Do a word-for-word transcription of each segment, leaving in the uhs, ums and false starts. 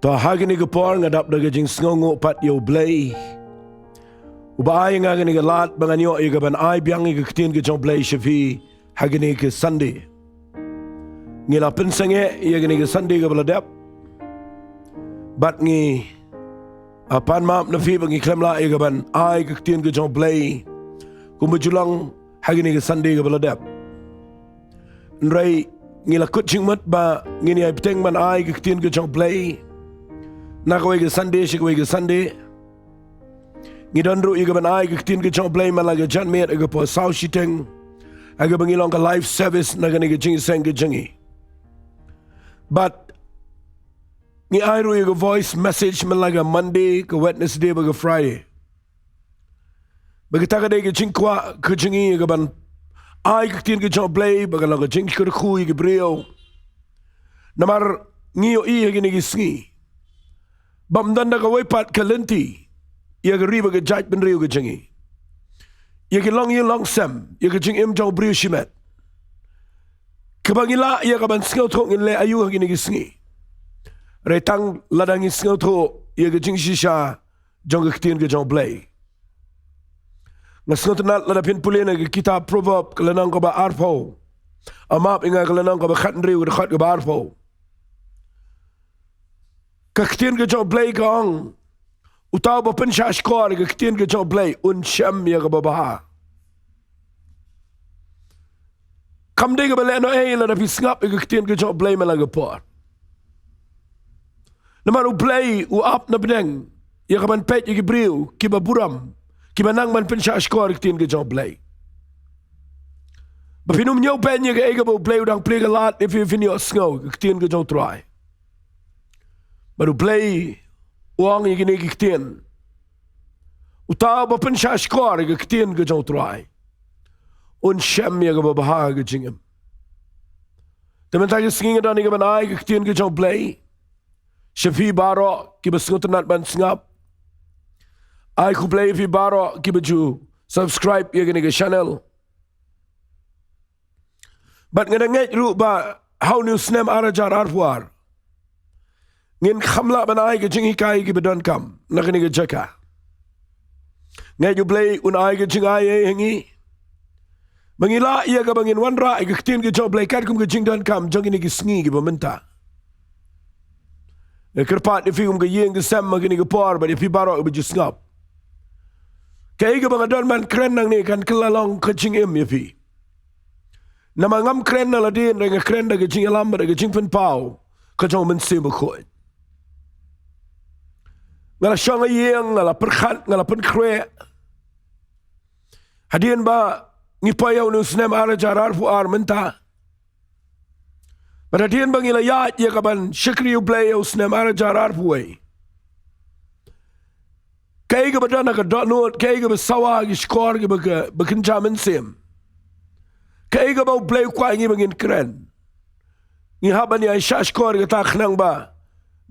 To ha kane ka por nga dap da ka jingsngewnguh pat ïa U Blei, uba ai nga kane ka lad ba ngan ïoh ïa ka ban ai biang ïa ka ktien ka jong U Blei sha phi ha kane ka Sunday. Ngi la pynsangeh ïa kane ka Sunday kaba la dep, bad ngi, ah, pan map na phi ba ngi khlem lah ïa ka ban ai ka ktien ka jong U Blei kumba ju long ha kane ka Sunday kaba la dep. Hynrei ngi la kut jingmut ba ngin ïai bteng ban ai ka ktien ka jong U Blei na kawei ka Sunday sha kawei ka Sunday. Ngi don ruh ïa ka ban ai ka ktien ka jong U Blei man la ka janmiet ha ka por saw shiteng, ha kaba ngi long ka live service na kane ka jingïaseng ka jong ngi. Bad ngi ai ruh ïa ka voice message man la ka Monday, ka Wednesday bad ka Friday. Bad kata ka dei ka jingkwah ka jong ngi ïa ka ban ai ka ktien ka jong U Blei, ba kan long ka jingkyrkhu ïa ki briew. Namar ngi ïohi ha kine ki sngi ba ym don da kawei pat ka lynti ïa ka ri bad ka jaitbynriew ka jong ngi, ïa ki longïing longsem, ïa ka jingim jong u briew shimet, kaba ngi lah ïa ka ban sngewthuh ngin leh aïu ha kine ki sngi. Hynrei tang lada ngi sngewthuh ïa ka jingshisha jong ka ktien ka jong U Blei. Nga sngewtynnat lada phin pule na ka kitab Proverb ka lynnong kaba arphew, ah map ïa nga, ka lynnong kaba khathynriew, ka dkhot kaba arphew. Ka ktien ka jong U Blei ka ong, uta uba pynshah shkor ïa ka ktien ka jong U Blei un shem ïa kaba bha. Kam dei kaba lehnohei lada phi sngap ïa ka ktien ka jong U Blei man la ka por. Namar U Blei u ap na bneng ïa ka ban peit ïa ki briew kiba burom, kiba nang ban pynshah shkor ïa ka ktien ka jong U Blei. Ba phin ym ñiewbeiñ ïa kaei kaba U Blei u dang plie ka lad ïa phi, phin ïohsngew ïa ka ktien ka jong U Trai. Bad U Blei u ong ïa kine ki ktien, uta uba pynshah shkor ïa ka ktien ka jong U Trai un shem ïa kaba bha ha ka jingim. Te mynta ka sngi nga don ïa ka ban ai ka ktien ka jong U Blei sha phi baroh kiba sngewtynnat ban sngap. Ai khublei ïa phi baroh kiba ju subscribe ïa kane ka channel. Bad nga da ngeit ruh ba ha une u snem ar hajar arphew ar ngin kham lah ban ai ka jinghikai ïa kiba donkam na kane ka jaka. Ngeit U Blei un ai ka jingai ei ha ngi ba ngin lah ïa kaba ngin wanrah ïa ka ktien ka jong U Blei katkum ka jingdonkam jong kine ki sngi kiba mynta. Nga kyrpad ïa phi kum ka ïing ka sem ha kane ka por bad ïa phi baroh kiba ju sngap. Kaei kaba nga don ban kren nangne kan kylla long ka jingim ïa phi. Namar ngam kren na lade, hynrei nga kren da ka jingïalam bad da ka jingpynpaw ka jong U Mynsiem Bakhuid. Nga la shong ha ïing, nga la pyrkhat, nga la pynkhreh. Hadien ba ngi poi ha une u snem ar hajar arphew ar mynta, bad hadien ba ngi la ïaid ïa ka ban shakri U Blei ha u snem ar hajar arphew wei, kaei kaba don ha ka dohnud, kaei kaba sawa ha ki shkor kiba, ba kynja mynsiem, kaei kaba U Blei u kwah ïa ngi ba ngin kren? Ngi hap ban ïai shah shkor ïa kata khnang ba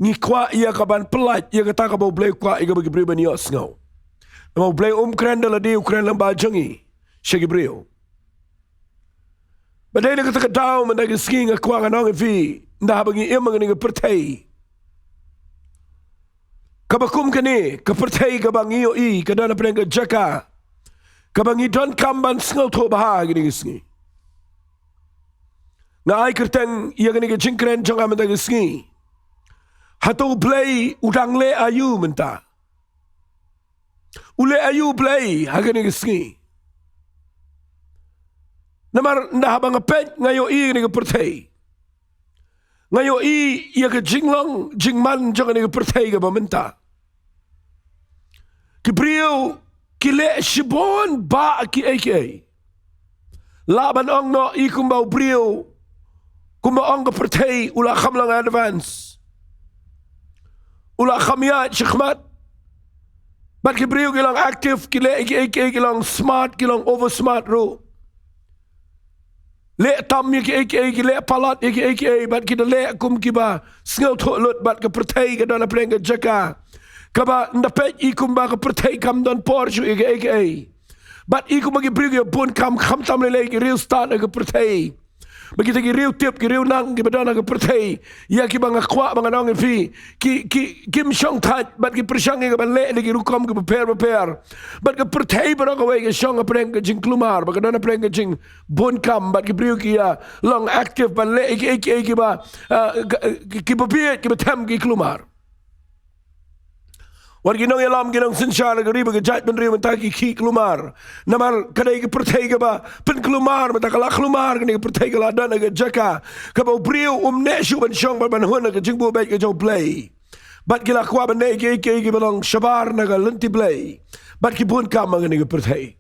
ngi kwah ïa ka ban pyllait ïa kata kaba U Blei u kwah ïa kaba ki briew ban ïohsngew. Namar U Blei um kren da lade, u kren lyngba jong ngi sha ki briew. Bad dei na kata ka daw mynta ka sngi nga kwah ngan ong ïa phi, ynda haba ngi im ha kane ka pyrthei kaba kum kane, ka pyrthei kaba ngi ïohi ka don hapdeng ka jaka kaba ngi donkam ban sngewthuh bha ha kine ki sngi. Nga ai kyrteng ïa kane ka jingkren jong nga mynta ka sngi, hato U Blei u dang leh aïu mynta? U leh aïu U Blei ha kane ka sngi? Namar ynda haba nga peit nga ïohi kane ka pyrthei, nga ïohi ïa ka jinglong jingman jong kane ka pyrthei kaba mynta. Ki briew ki leh shibun bah kiei kiei. Lah ban ong noh i kumba u briew, kumba ong ka pyrthei, u la kham long advance, u la kham ïaid shakhmat. Bad ki briew ki long active, ki leh kiei kiei, ki long smart, ki long over smart ruh. Leh tam ïa kiei kiei, ki leh palat ïa kiei kiei, bad ki da leh kum kiba sngewthuh lut, bad ka pyrthei ka don hapdeng ka jaka kaba ynda peit i kumba ka pyrthei kam don por shuh ïa kiei kiei. Bad i kumba ki briew ki bun kam, khamtam lei lei ki riewstad ha ka pyrthei. Ba kita ki riew tip, ki riew nang, kiba don ha ka pyrthei, ïa kiba nga kwah ba ngan ong ïa phi, ki, ki, kim shong thait, bad ki pyrshang ïa ka ban leh da ki rukom kiba pher bapher. Bad ka pyrthei baroh kawei ka shong hapdeng ka jingkulmar, bad ka don hapdeng ka jingbunkam, bad ki briew ki ïa long active ban leh ïa ki, ïa ki, ïa kiba, ah, ka, ki, kiba bieit, kiba them ki kulmar. Wat ki nongïalam, ki nongsynshar, ka ri bad ka jaitbynriew mynta ki khih kulmar. Namar ka dei ka pyrthei kaba pynkulmar, mynta ka la kulmar, kane ka pyrthei ka la don ha ka jaka kaba u briew um neh shuh ban shong bad ban hun ha ka jingbuh beit ka jong U Blei. Bad ki la kwah ban leh ki, ki, kiba long shabar na ka lynti Blei. Bad ki bunkam ha kane ka pyrthei.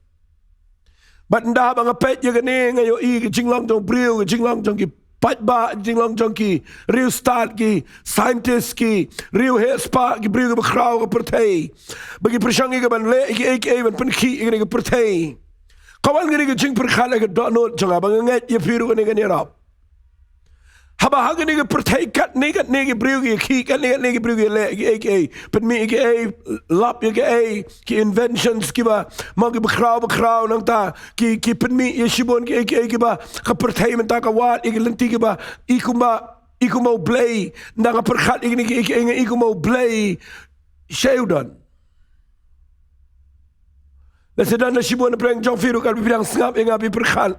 Bad ynda ba nga peit ïa kane, nga ïohi ka jinglong jong briew, ka jinglong jong ki paidbah, ka jinglong jong ki riewstad, ki scientist, ki riewheh spah, ki briew kiba khraw ka pyrthei. Ba ki pyrshang ïa ka ban leh ïa kiei kiei ban pynkhih ïa kane ka pyrthei. Ka wan kane ka jingpyrkhat ha ka dohnud jong nga, ba nga ngeit ïa phi ruh kane kan ïarap. Haba ha kane ka pyrthei katne katne ki briew ki khih, katne katne ki briew ki leh kiei kiei, pynmih ïa kiei, lap ïa kiei, ki inventions kiba, mo kiba khraw ba khraw, nangta ki, ki pynmih ïa shibun kiei kiei kiba ka pyrthei mynta ka wad ïa ki lynti kiba i kumba, i kumba U Blei. Ynda nga pyrkhat ïa kine kiei kiei, nga i kumba U Blei, shaei u don? Lehse don na shibun na pdeng jong phi ruh, katba phi dang sngap ïa nga, phi pyrkhat.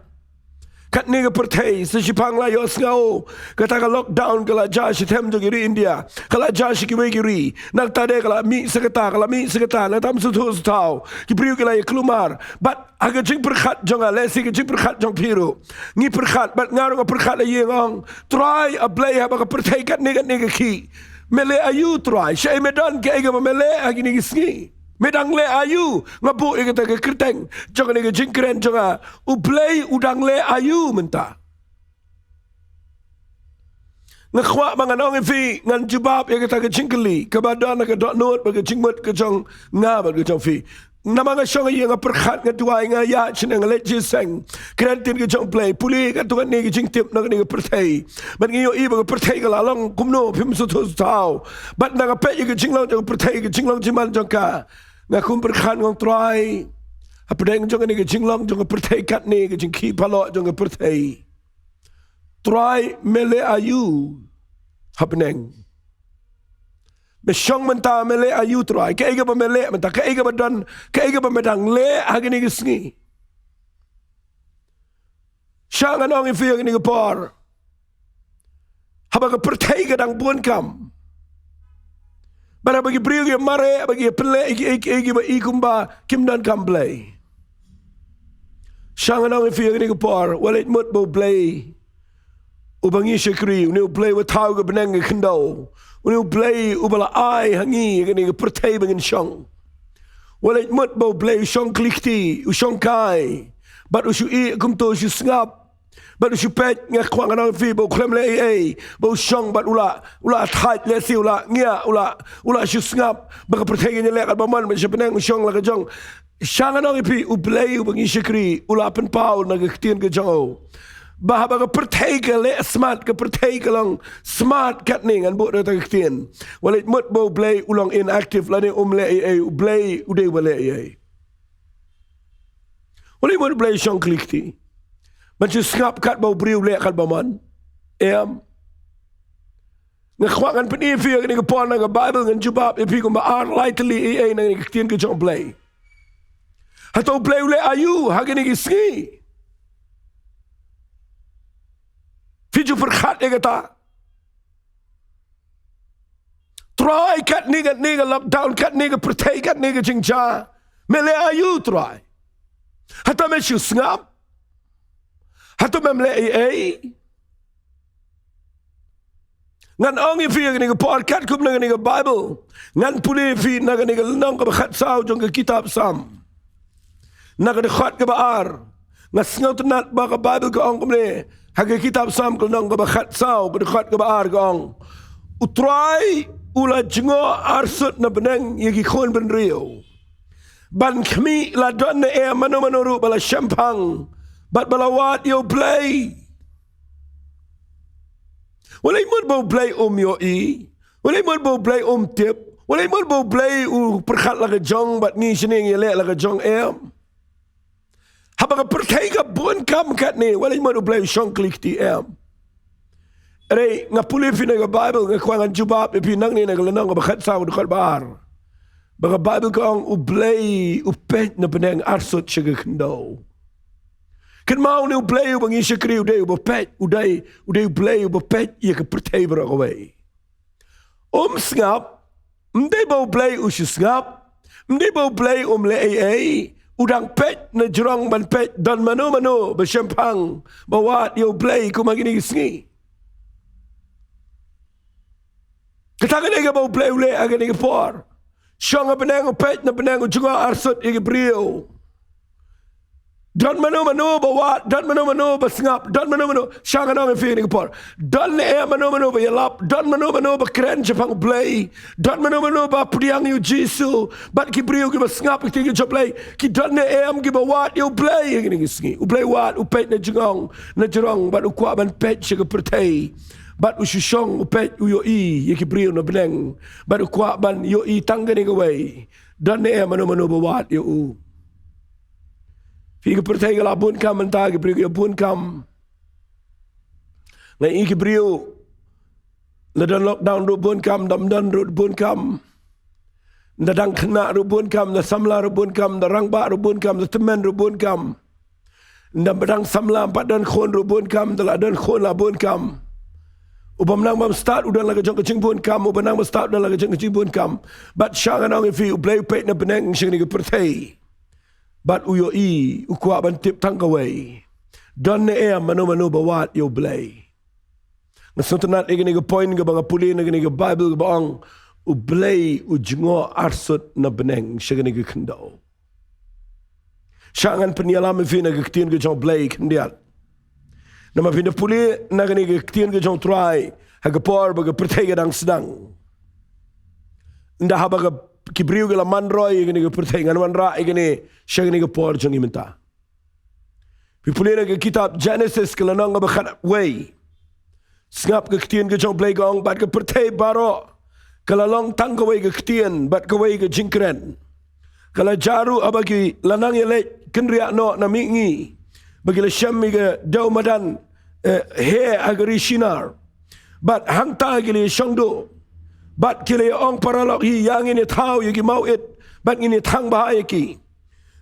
Katne ka pyrthei, sa shiphang la ïohsngew, kata ka lockdown ka la jia sha them jong ki ri India, ka la jia sha kiwei ki ri. Nangta de ka la mih sa kata, ka la mih sa kata, nangta ym sngewthuh sngewthaw, ki briew ki la ïa kulmar. Bad ha ka jingpyrkhat jong nga, lehse ka jingpyrkhat jong phi ruh, ngi pyrkhat, bad nga ruh nga pyrkhat ha ïing, nga ong, Trai, A Blei, haba ka pyrthei katne katne ka khih, me leh aïu Trai? Shaei me don, kaei kaba me leh ha kine ki sngi? Me dang leh aïu? Nga buh ïa kata ka kyrteng jong kane ka jingkren jong nga, U Blei u dang leh aïu mynta? Nga kwah ba ngan ong ïa phi, ngan jubab ïa kata ka jingkylli kaba don ha ka dohnud bad ka jingmut ka jong nga bad ka jong phi. Namar nga shong ha ïing, nga pyrkhat, nga duwai, nga ïaid shane, nga leit jingïaseng, kren ktien ka jong U Blei, pule katto katne ka jingtip na kane ka pyrthei. Bad nga ïohi ba ka pyrthei ka la long kumno, phim sngewthuh sngewthaw. Bad ynda nga peit ïa ka jinglong jong ka pyrthei, ka jinglong jingman jong ka, nga kum pyrkhat, nga ong, Trai, hapdeng jong kane ka jinglong jong ka pyrthei katne, ka jingkhih palat jong ka pyrthei, Trai, me leh aïu ha bneng? Me shong mynta, me leh aïu Trai? Kaei kaba me leh mynta? Kaei kaba don, kaei kaba me dang leh ha kine ki sngi? Sha ngan ong ïa phi ha kane ka por, haba ka pyrthei ka dang bunkam, bad haba ki briew ki mareh, haba ki pynleh ïa kiei kiei kiba i kumba kim donkam Blei, sha ngan ong ïa phi ha kane ka por, wat leit mut ba U Blei uba ngi shakri, une U Blei uba thaw ka bneng ka khyndew, une U Blei uba la ai ha ngi ïa kane ka pyrthei ba ngin shong, wat leit mut ba U Blei u shong kli kti, u shong kai, bad u shu ïeh kumto, u shu sngap, bad u shu peit. Nga kwah ngan ong ïa phi ba u khlem leh ei ei, ba u shong bad u la, u la thait, lehse u la ngiah, u la, u la shu sngap ba ka pyrthei kan ïaleh katba mon, bad sha bneng u shong la ka jong. Sha ngan ong ïa phi, U Blei uba ngi shakri u la pynpaw na ka ktien ka jong u ba haba ka pyrthei ka leh smart, ka pyrthei ka long smart katne, ngan buh da kata ka ktien, wat leit mut ba U Blei u long inactive lane um leh ei ei. U Blei u dei uba leh ei ei. Wat leit mut U Blei u shong kli kti ban shu sngap katba u briew u leh katba mon. Em. Nga kwah ngan pyni ïa phi ha kane ka por na ka Baibl, ngan jubab ïa phi kumba ar lai tylli ei ei na kane ka ktien ka jong U Blei. Hato U Blei u leh aïu ha kine ki sngi? Phi ju pyrkhat ïa kata? Trai, katne katne ka lockdown, katne ka pyrthei, katne ka jingjia, me leh aïu Trai? Hato me shu sngap? Hato mem leh ei ei? Ngan ong ïa phi ha kane ka por, katkum na kane ka Baibl, ngan pule ïa phi na kane ka lynnong kaba khatsaw jong ka kitab Salm, na ka dkhot kaba ar. Nga sngewtynnat ba ka Baibl ka ong kumne, ha ka kitab Salm ka lynnong kaba khatsaw, ka dkhot kaba ar, ka ong, U Trai u la jngoh arsut na bneng ïa ki khun bynriew, ban khmih la don ne em mano mano ruh ba la shemphang bad ba la wad ïa U Blei. Wat leit mut ba U Blei um ïohi, wat leit mut ba U Blei um tip, wat leit mut ba U Blei u pyrkhat la ka jong bad ngi shane ngi ïaleh la ka jong, em. Haba ka pyrthei ka bun kam katne, wat leh mut U Blei u shong kli kti, em. Hynrei nga pule phi na ka Baibl, nga kwah ngan jubab ïa phi nangne na ka lynnong kaba khatsaw, dkhot ba ar. Ba ka Baibl ka ong U Blei u peit na bneng arsut sha ka khyndew. Kynmaw, une U Blei uba ngi shakri u dei uba peit, u dei, u dei U Blei uba peit ïa ka pyrthei baroh kawei. Um sngap, ym dei ba U Blei u shu sngap, ym dei ba U Blei um leh ei ei, u dang peit na jrong ban peit don mano mano ba shemphang, ba wad ïa U Blei kum ha kine ki sngi. Kata ka dei kaba U Blei u leh ha kane ka por. Shong ha bneng, u peit na bneng, u jngoh arsut ïa ki briew. Don mano mano ba wad, don mano mano ba sngap, don mano mano. Shwa ngan ong ïa phi ha kane ka por. Don ne em mano mano ba ïalap, don mano mano ba kren shaphang U Blei, don mano mano ba pdiang ïa U Jisu. Bad ki briew kiba sngap ïa ka ktien ka jong U Blei, ki don ne em kiba wad ïa U Blei ha kine ki sngi? U Blei u wad, u peit na jrong, na jrong, bad u kwah ban peit sha ka pyrthei. Bad u shu shong, u peit, u ïohi ïa ki briew na bneng. Bad u kwah ban ïohi tang kane kawei. Don ne em mano mano ba wad ïa u? Phi, ka pyrthei ka la bun kam mynta, ki briew ki la bun kam. Nga ïohi ki briew, la don lockdown ruh bun kam, ym don ruh bun kam. Ynda dang khynnah ruh bun kam, ynda samla ruh bun kam, ynda rangbah ruh bun kam, ynda tymmen ruh bun kam. Ynda ba dang samla ym pat don khun ruh bun kam, ynda la don khun la bun kam. Uba nang bym stad u don la ka jong ka jingbun kam, uba nang bym stad u don la ka jong ka jingbun kam. Bad shwa ngan ong ïa phi, U Blei u peit na bneng sha kane ka pyrthei. Bad u ïohi, u kwah ban tip tang kawei. Don ne em mano mano ba wad ïa U Blei? Nga sngewtynnat ïa kane ka point kaba nga pule na kane ka Baibl kaba ong U Blei u jngoh arsut na bneng sha kane ka khyndew. Shwa ngan pynïalam ïa phi na ka ktien ka jong U Blei khyndiat. Namar phin da pule na kane ka ktien ka jong U Trai ha ka por ba ka pyrthei ka dang sdang. Ynda haba ka, ki briew ki la man roi ïa kane ka pyrthei, ngan wanrah ïa kane sha kane ka por jong ngi mynta. Phi pule na ka kitab Genesis ka lynnong kaba khatwei. Sngap, ka ktien ka jong U Blei ka ong, bad ka pyrthei baroh ka la long tang kawei ka ktien bad kawei ka jingkren. Ka la jia ruh haba ki la nang ïaleit kynriah noh na mihngi, ba ki la shem ïa ka dew madan, eh, heh ha ka ri Shinar. Bad hangta ki la ïashong duh. Bad ki la ïa ong paralok hi, ïa ngin ïa thaw ïa ki mawit bad ngin ïa thang bha ïa ki.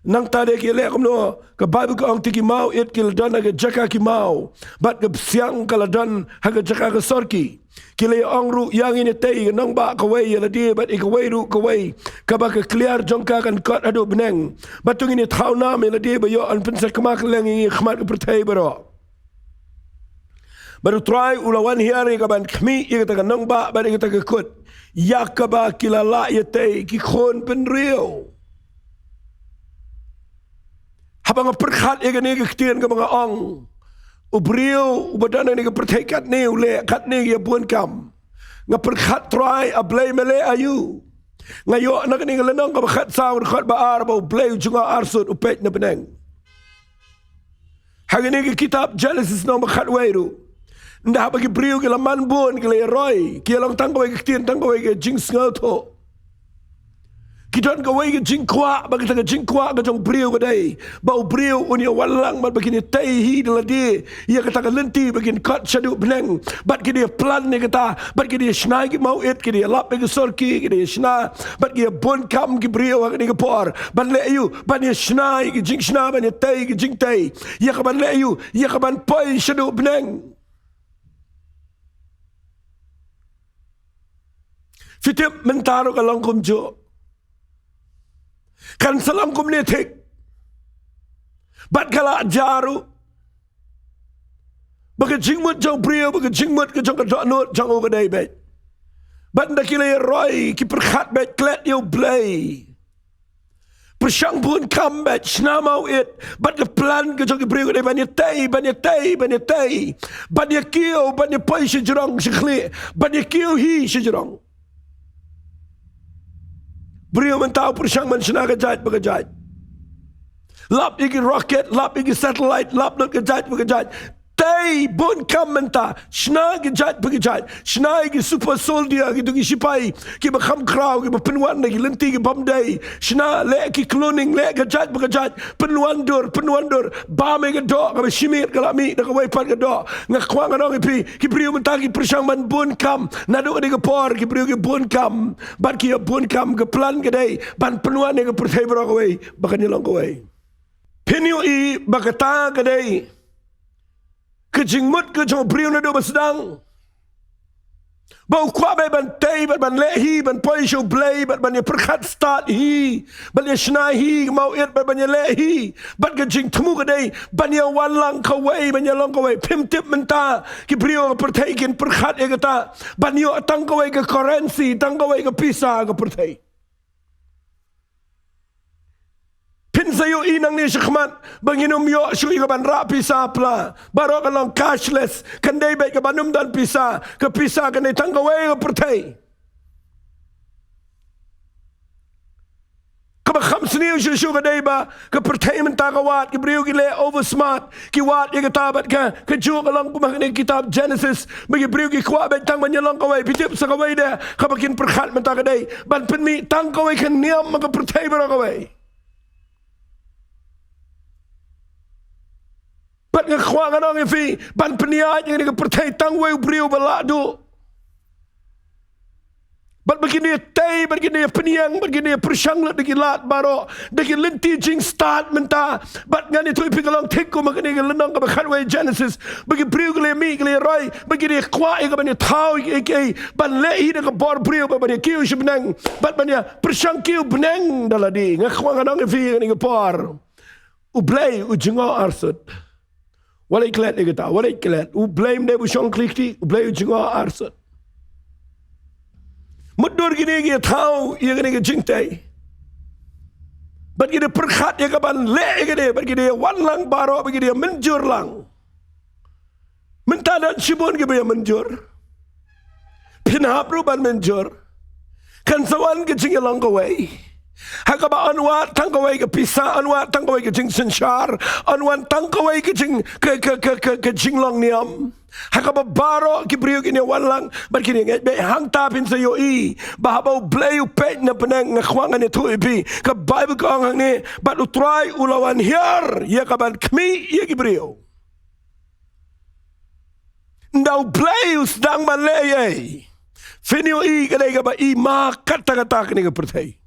Nangta de ki leh kumno? Ka Baibl ka ong, te ki mawit ki la don ha ka jaka ki maw, bad ka bsiang ka la don ha ka jaka ka sorki. Ki la ïa ong ruh, ïa ngin ïa tei, ka nongbah kawei ïa lade bad ïa kawei ruh kawei, kaba ka kliar jong ka kan kot haduh bneng. Bad to ngin ïa thaw nam ïa lade ba ïoh ban pynsakma kylleng ïa ngi ha khmat ka pyrthei baroh. Bad U Trai u la wan hiar ïa ka ban khmih ïa kata ka nongbah bad ïa kata ka kut, ïa kaba ki la lah ïa tei ki khun bynriew. Haba nga pyrkhat ïa kane ka ktien kaba nga ong, u briew uba don ha kane ka pyrthei katne u leh katne ïa bun kam. Nga pyrkhat, Trai, A Blei me leh aïu? Nga ïoh na kane ka lynnong kaba khatsaw, dkhot ba ar, ba U Blei u jngoh arsut, u peit na bneng. Ha kane ka kitab Genesis lynnong ba khatwei ruh, ynda haba ki briew ki la man bun, ki la ïa roi, ki ïa long tang kawei ka ktien, tang kawei ka jingsngewthuh. Ki don kawei ka jingkwah, ba kata ka jingkwah ka jong u briew ka dei ba u briew un ïa wan lang bad ba kin ïa tei hi da lade ïa kata ka lynti ba kin kot shaduh bneng, bad kin ïa plan ïa kata, bad kin ïa shna ïa ki mawit, kin ïa lap ïa ki sorki, kin ïa shna, bad kin ïa bun kam ki briew ha kane ka por. Ban leh aïu? Ban ïa shna ïa ki jingshna, ban ïa tei ïa ki jingtei. Ïa ka ban leh aïu? Ïa ka ban poi shaduh bneng. Phi tip mynta ruh ka long kumjuh. Kan sa long kumne thik. Bad ka la jia ruh ba ka jingmut jong u briew, ba ka jingmut ka jong ka dohnud jong u ka dei beit. Bad ynda ki la ïa roi ki pyrkhat beit, klet ïa U Blei. Pyrshang bun kam beit, shna mawit, bad ka plan ka jong ki briew ka dei ban ïa tei, ban ïa tei, ban ïa tei, ban ïa kiew, ban ïa poi shajrong shakhlieh, ban ïa kiew hi shajrong. Briew mynta u pyrshang ban shna ka jait pa ka jait. Lap ïa ki rocket, lap ïa ki satellite, lap lut ka jait pa ka jait. Tei Bun kam mynta, shna ki jait pa ki jait, shna ki super soldier, kito ki shipai kiba kham khraw, kiba pynwan na ki lynti ki bym dei, shna, leh ki cloning, leh ka jait pa ka jait, pynwan dur, pynwan dur, bam ïa ka doh kaba shi miet ka la mih na kawei pat ka doh. Nga kwah ngan ong ïa phi, ki briew mynta ki pyrshang ban bun kam, naduh kane ka por ki briew ki bun kam, bad ki ïa bun kam, ka plan ka dei ban pynwan ïa ka pyrthei baroh kawei ba kan ïalong kawei. Phin ïohi ba kata ka dei ka jingmut ka jong u briew naduh ba sdang, ba u kwah beit ban tei bad ban leh hi, ban poi sha U Blei bad ban ïa pyrkhat stad hi, ban ïa shna hi, ka mawit bad ban ïa leh hi. Bad ka jingthmu ka dei ban ïa wan lang kawei, ban ïalong kawei. Phim tip mynta ki briew ha ka pyrthei kin pyrkhat ïa kata, ban ïoh tang kawei ka currency, tang kawei ka pisa ha ka pyrthei. Phin sa ïohi nangne shakhmat ba ngin ym ïoh shuh ïa ka ban rah pisa pla. Baroh kan long cashless, kan dei beit ka ban ym don pisa. Ka pisa kan dei tang kawei ha ka pyrthei. Kaba kham sniew shuh shuh ka dei ba ka pyrthei mynta ka wad, ki briew ki leh over smart, ki wad ïa kata bad ka, kajuh ka long kum ha kane ka kitab Genesis, ba ki briew ki kwah beit tang ban ïalong kawei. Phi tip sa kawei de kaba kin pyrkhat mynta ka dei ban pynmih tang kawei ka niam ha ka pyrthei baroh kawei. Bad nga kwah ngan ong ïa phi, ban pynïaid ïa kane ka pyrthei tang wei u briew ba lah duh. Bad ba kin ïa tei, bad kin ïa pynïeng, bad kin ïa pyrshang lut da ki lad baroh, da ki lynti jingstad mynta. Bad ngan ïathuh ïa phi, ka long thik kum ha kane ka lynnong kaba khatwei Genesis, ba ki briew ki la mih, ki la roi, ba kin ïa kwah ïa ka ban ïa thaw ïa kiei kiei, ban leh hi da ka bor briew, bad ban ïa kiew sha bneng, bad ban ïa pyrshang kiew bneng da lade. Nga kwah ngan ong ïa phi ha kane ka por, U Blei u jngoh arsut. Wat leit klet ïa kata, wat leit klet. U Blei ym dei ba u shong khlieh kti, U Blei u jngoh arsut. Mutdur kine ki ïa thaw ïa kane ka jingtei, bad ki da pyrkhat ïa ka ban leh ïa kane, bad ki da ïa wan lang baroh, bad ki da ïa mynjur lang. Mynta don shibun kiba ïa mynjur. Phin hap ruh ban mynjur. Kan sa wan ka jingïalong kawei, ha kaba yn wad tang kawei ka pisa, yn wad tang kawei ka jingsynshar, yn wad tang kawei ka jing, ka, ka, ka, ka, ka jinglong niam. Ha kaba baroh ki briew kin ïa wan lang bad kin ïa ngeit beit. Hangta phin sa ïohi ba haba U Blei u peit na bneng, nga kwah ngan ïathuh ïa phi, ka Baibl ka ong hangne, bad U Trai u la wan hiar ïa ka ban khmih ïa ki briew. Ynda U Blei u sdang ban leh ei ei, phin ïohi ka dei kaba i ma katta katta kane ka pyrthei.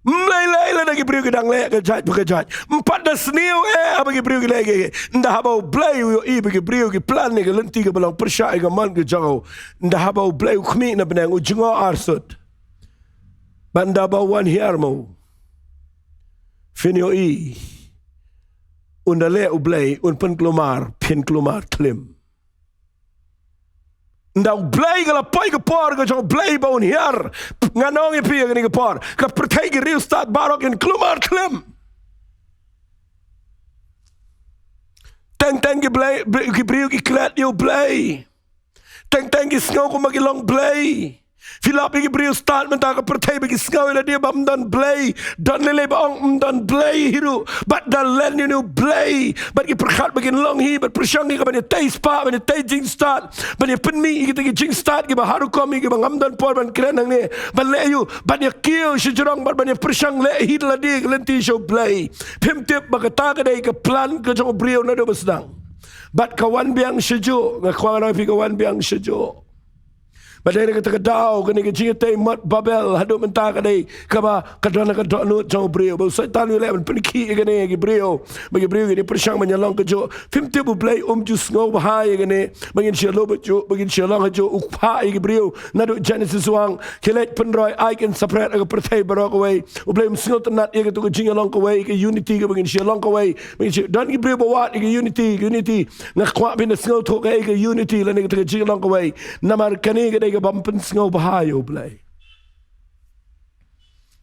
Ym lei lei lada ki briew ki dang leh ka jait pa ka jait. Ym pat da sniew eh haba ki briew ki leh ei ei. Ynda haba U Blei u ïohi ba ki briew ki plan ïa ka lynti kaba long pyrshah ïa ka mon ka jong u, ynda haba U Blei u khmih na bneng, u jngoh arsut. Bad ynda ba u wan hiar ma u, phin ïohi, ynda leh U Blei un pynkulmar, phin kulmar khlem. Ynda U Blei, ka la poi ka por ka jong U Blei ba un hiar, ngan ong ïa phi ha kane ka por, ka pyrthei, ki riewstad baroh kin kulmar khlem. Teng teng ki Blei, ki briew ki klet ïa U Blei. Teng teng ki sngew kumba ki long Blei. Phi lap ïa ki briew stad mynta ha ka pyrthei ba ki sngew ïa lade ba ym don Blei. Don lei lei ba ong ym don Blei hi ruh, bad da len ïa une U Blei, bad ki pyrkhat ba kin long hi, bad pyrshang ïa ka ban ïa tei spah, ban ïa tei jingstad, ban ïa pynmih ïa kita ki jingstad kiba ha rukom, ïa kiba ngam don por ban kren hangne, ban leh aïu? Ban ïa kiew shajrong bad ban ïa pyrshang leh hi da lade ka lynti sha U Blei. Phim tip ba kata ka dei ka plan ka jong u briew naduh ba sdang. Bad ka wan biang shajuh, nga kwah ngan ong ïa phi, ka wan biang shajuh. Bad dei na kata ka daw, kane ka jingïatei mot Babel haduh mynta ka dei kaba ka don ha ka dohnud jong u briew. Ba u Soitan u leh ban pynkhih ïa kane, ïa ki briew, ba ki briew kin ïa pyrshang ban ïalong kajuh. Phim tip U Blei um ju sngewbha ïa kane, ba ngin shu ïalup hajuh, ba ngin shu ïalong hajuh. U phah ïa ki briew naduh Genesis, u ong, khie leit pynroi, ai kin separate ha ka pyrthei baroh kawei. U Blei um sngewtynnad ïa kato ka jingïalong kawei, ka unity kaba ngin shu ïalong kawei. Ba ngin shu, don ki briew ba wad ïa ka unity, ka unity. Nga kwah phin da sngewthuh kaei ka unity lane kata ka jingïalong kawei. Namar kane ka dei ka bym pynsngewbha ïa U Blei.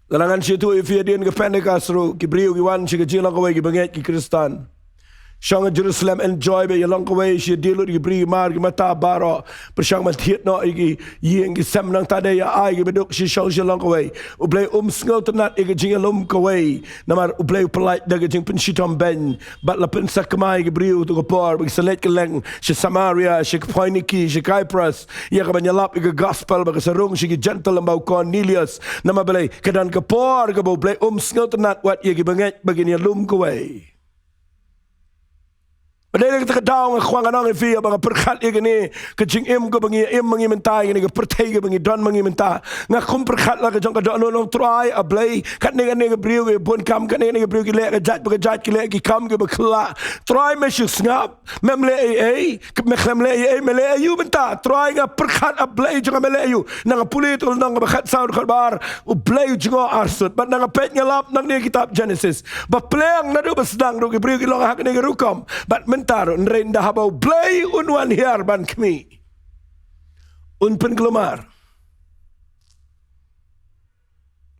Lada ngan shu ïathuh ïa phi, hadien ka Pentecost ruh, ki briew ki wan sha ka jingïalong kawei, ki bangeit ki Khristan. Shong ha Jerusalem enjoy beit, ïalong kawei, shu die lut ïa ki briew, mar ki mata baroh. Pyrshang ban thied noh ïa ki ïing ki sem, nangta de ïa ai ki baduk shu shong shu long kawei. U Blei um sngewtynnad ïa ka jingïalum kawei. Namar U Blei u pyllait da ka jingpynshitom beiñ. Bad la pynsakma ïa ki briew ha kato ka por, ba ki sa leit kylleng sha Samaria, sha Phoiniki, sha Kyprus, ïa kaban ïalap ïa ka gospel, ba ka sa rung sha ki Jentil, namar u Cornelius. Namar balei? Ka don ka por kaba U Blei um sngewtynnad wat ïa ki bangeit ba kin ïalum kawei. Ba dei na kata ka daw nga kwah ngan ong ïa phi, ba nga pyrkhat ïa kane ka jingim kaba ngi im ma ngi mynta, ïa kane ka pyrthei kaba ngi don ma ngi mynta. Nga kum pyrkhat la ka jong ka dohnud, ong Trai, A Blei, katne katne ka briew ka bun kam, katne katne ka briew ki leh ka jait ba ka jait, ki leh ki kam kiba khlaiñ. Trai, me shu sngap, mem leh ei ei, me khlem leh ei ei, me leh aïu mynta? Trai, nga pyrkhat, A Blei jong nga, me leh aïu? Na nga pule ïa ka lynnong kaba khatsaw, khatbar, U Blei u jngoh arsut. Bad na nga peit, nga lap nangne ha kitab Genesis, ba pleng naduh ba sdang ruh ki briew ki long ha kane ka rukom. Bad mynta ruh, hynrei ynda haba U Blei un wan hiar ban khmih, un pynkulmar.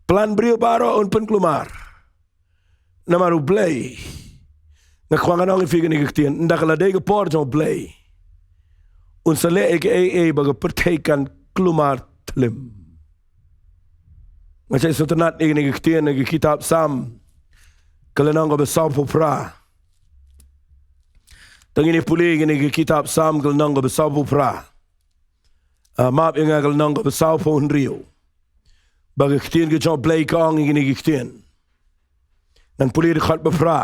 Plan briew baroh un pynkulmar. Namar U Blei, nga kwah ngan ong ïa phi kane ka ktien, ynda ka la dei ka por jong U Blei, un sa leh ïa kaei kaei ba ka pyrthei kan kulmar thlim. Nga shait sngewtynnad ïa kane ka ktien na ka kitab Salm, ka lynnong kaba sawphew phra. To ngin ïa pule ïa kane ka kitab Salm, ka lynnong kaba sawphew phra. Ah, map ïa nga, ka lynnong kaba sawphew hynriew. Ba ka ktien ka jong U Blei ka ong ïa kine ki ktien. Ngan pule dkhot ba phra.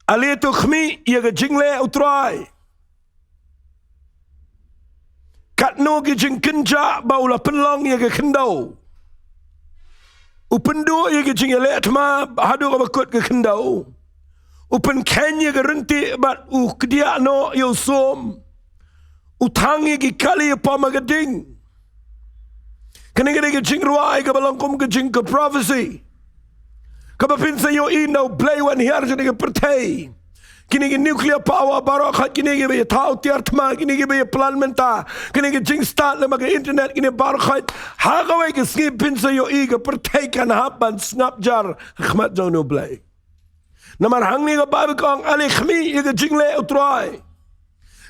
Ale to khmih ïa ka jingleh U Trai, katno ki jingkynjah ba u la pynlong ïa ka khyndew. U pynduh ïa ka jingïaleh thma haduh kaba kut ka khyndew. U pynkheiñ ïa ka ryntieh bad u kdiah noh ïa u sum. U thang ïa ki kali ïapom ha ka ding. Kane ka dei ka jingrwai kaba long kum ka jing, ka prophecy, kaba phin sa ïohi ynda U Blei wan hiar sha kane ka pyrthei. Kine ki nuclear power baroh, khat kine kiba ïa thaw tiar thma, kine kiba ïa plan mynta, kine ki jingstad lem bad ka internet, kine baroh, khat ha kawei ka sngi phin sa ïohi ka pyrthei kan hap ban sngap jar ha khmat jong une U Blei. Namar hangne ka Baibl ka ong, ale khmih ïa ka jingleh U Trai.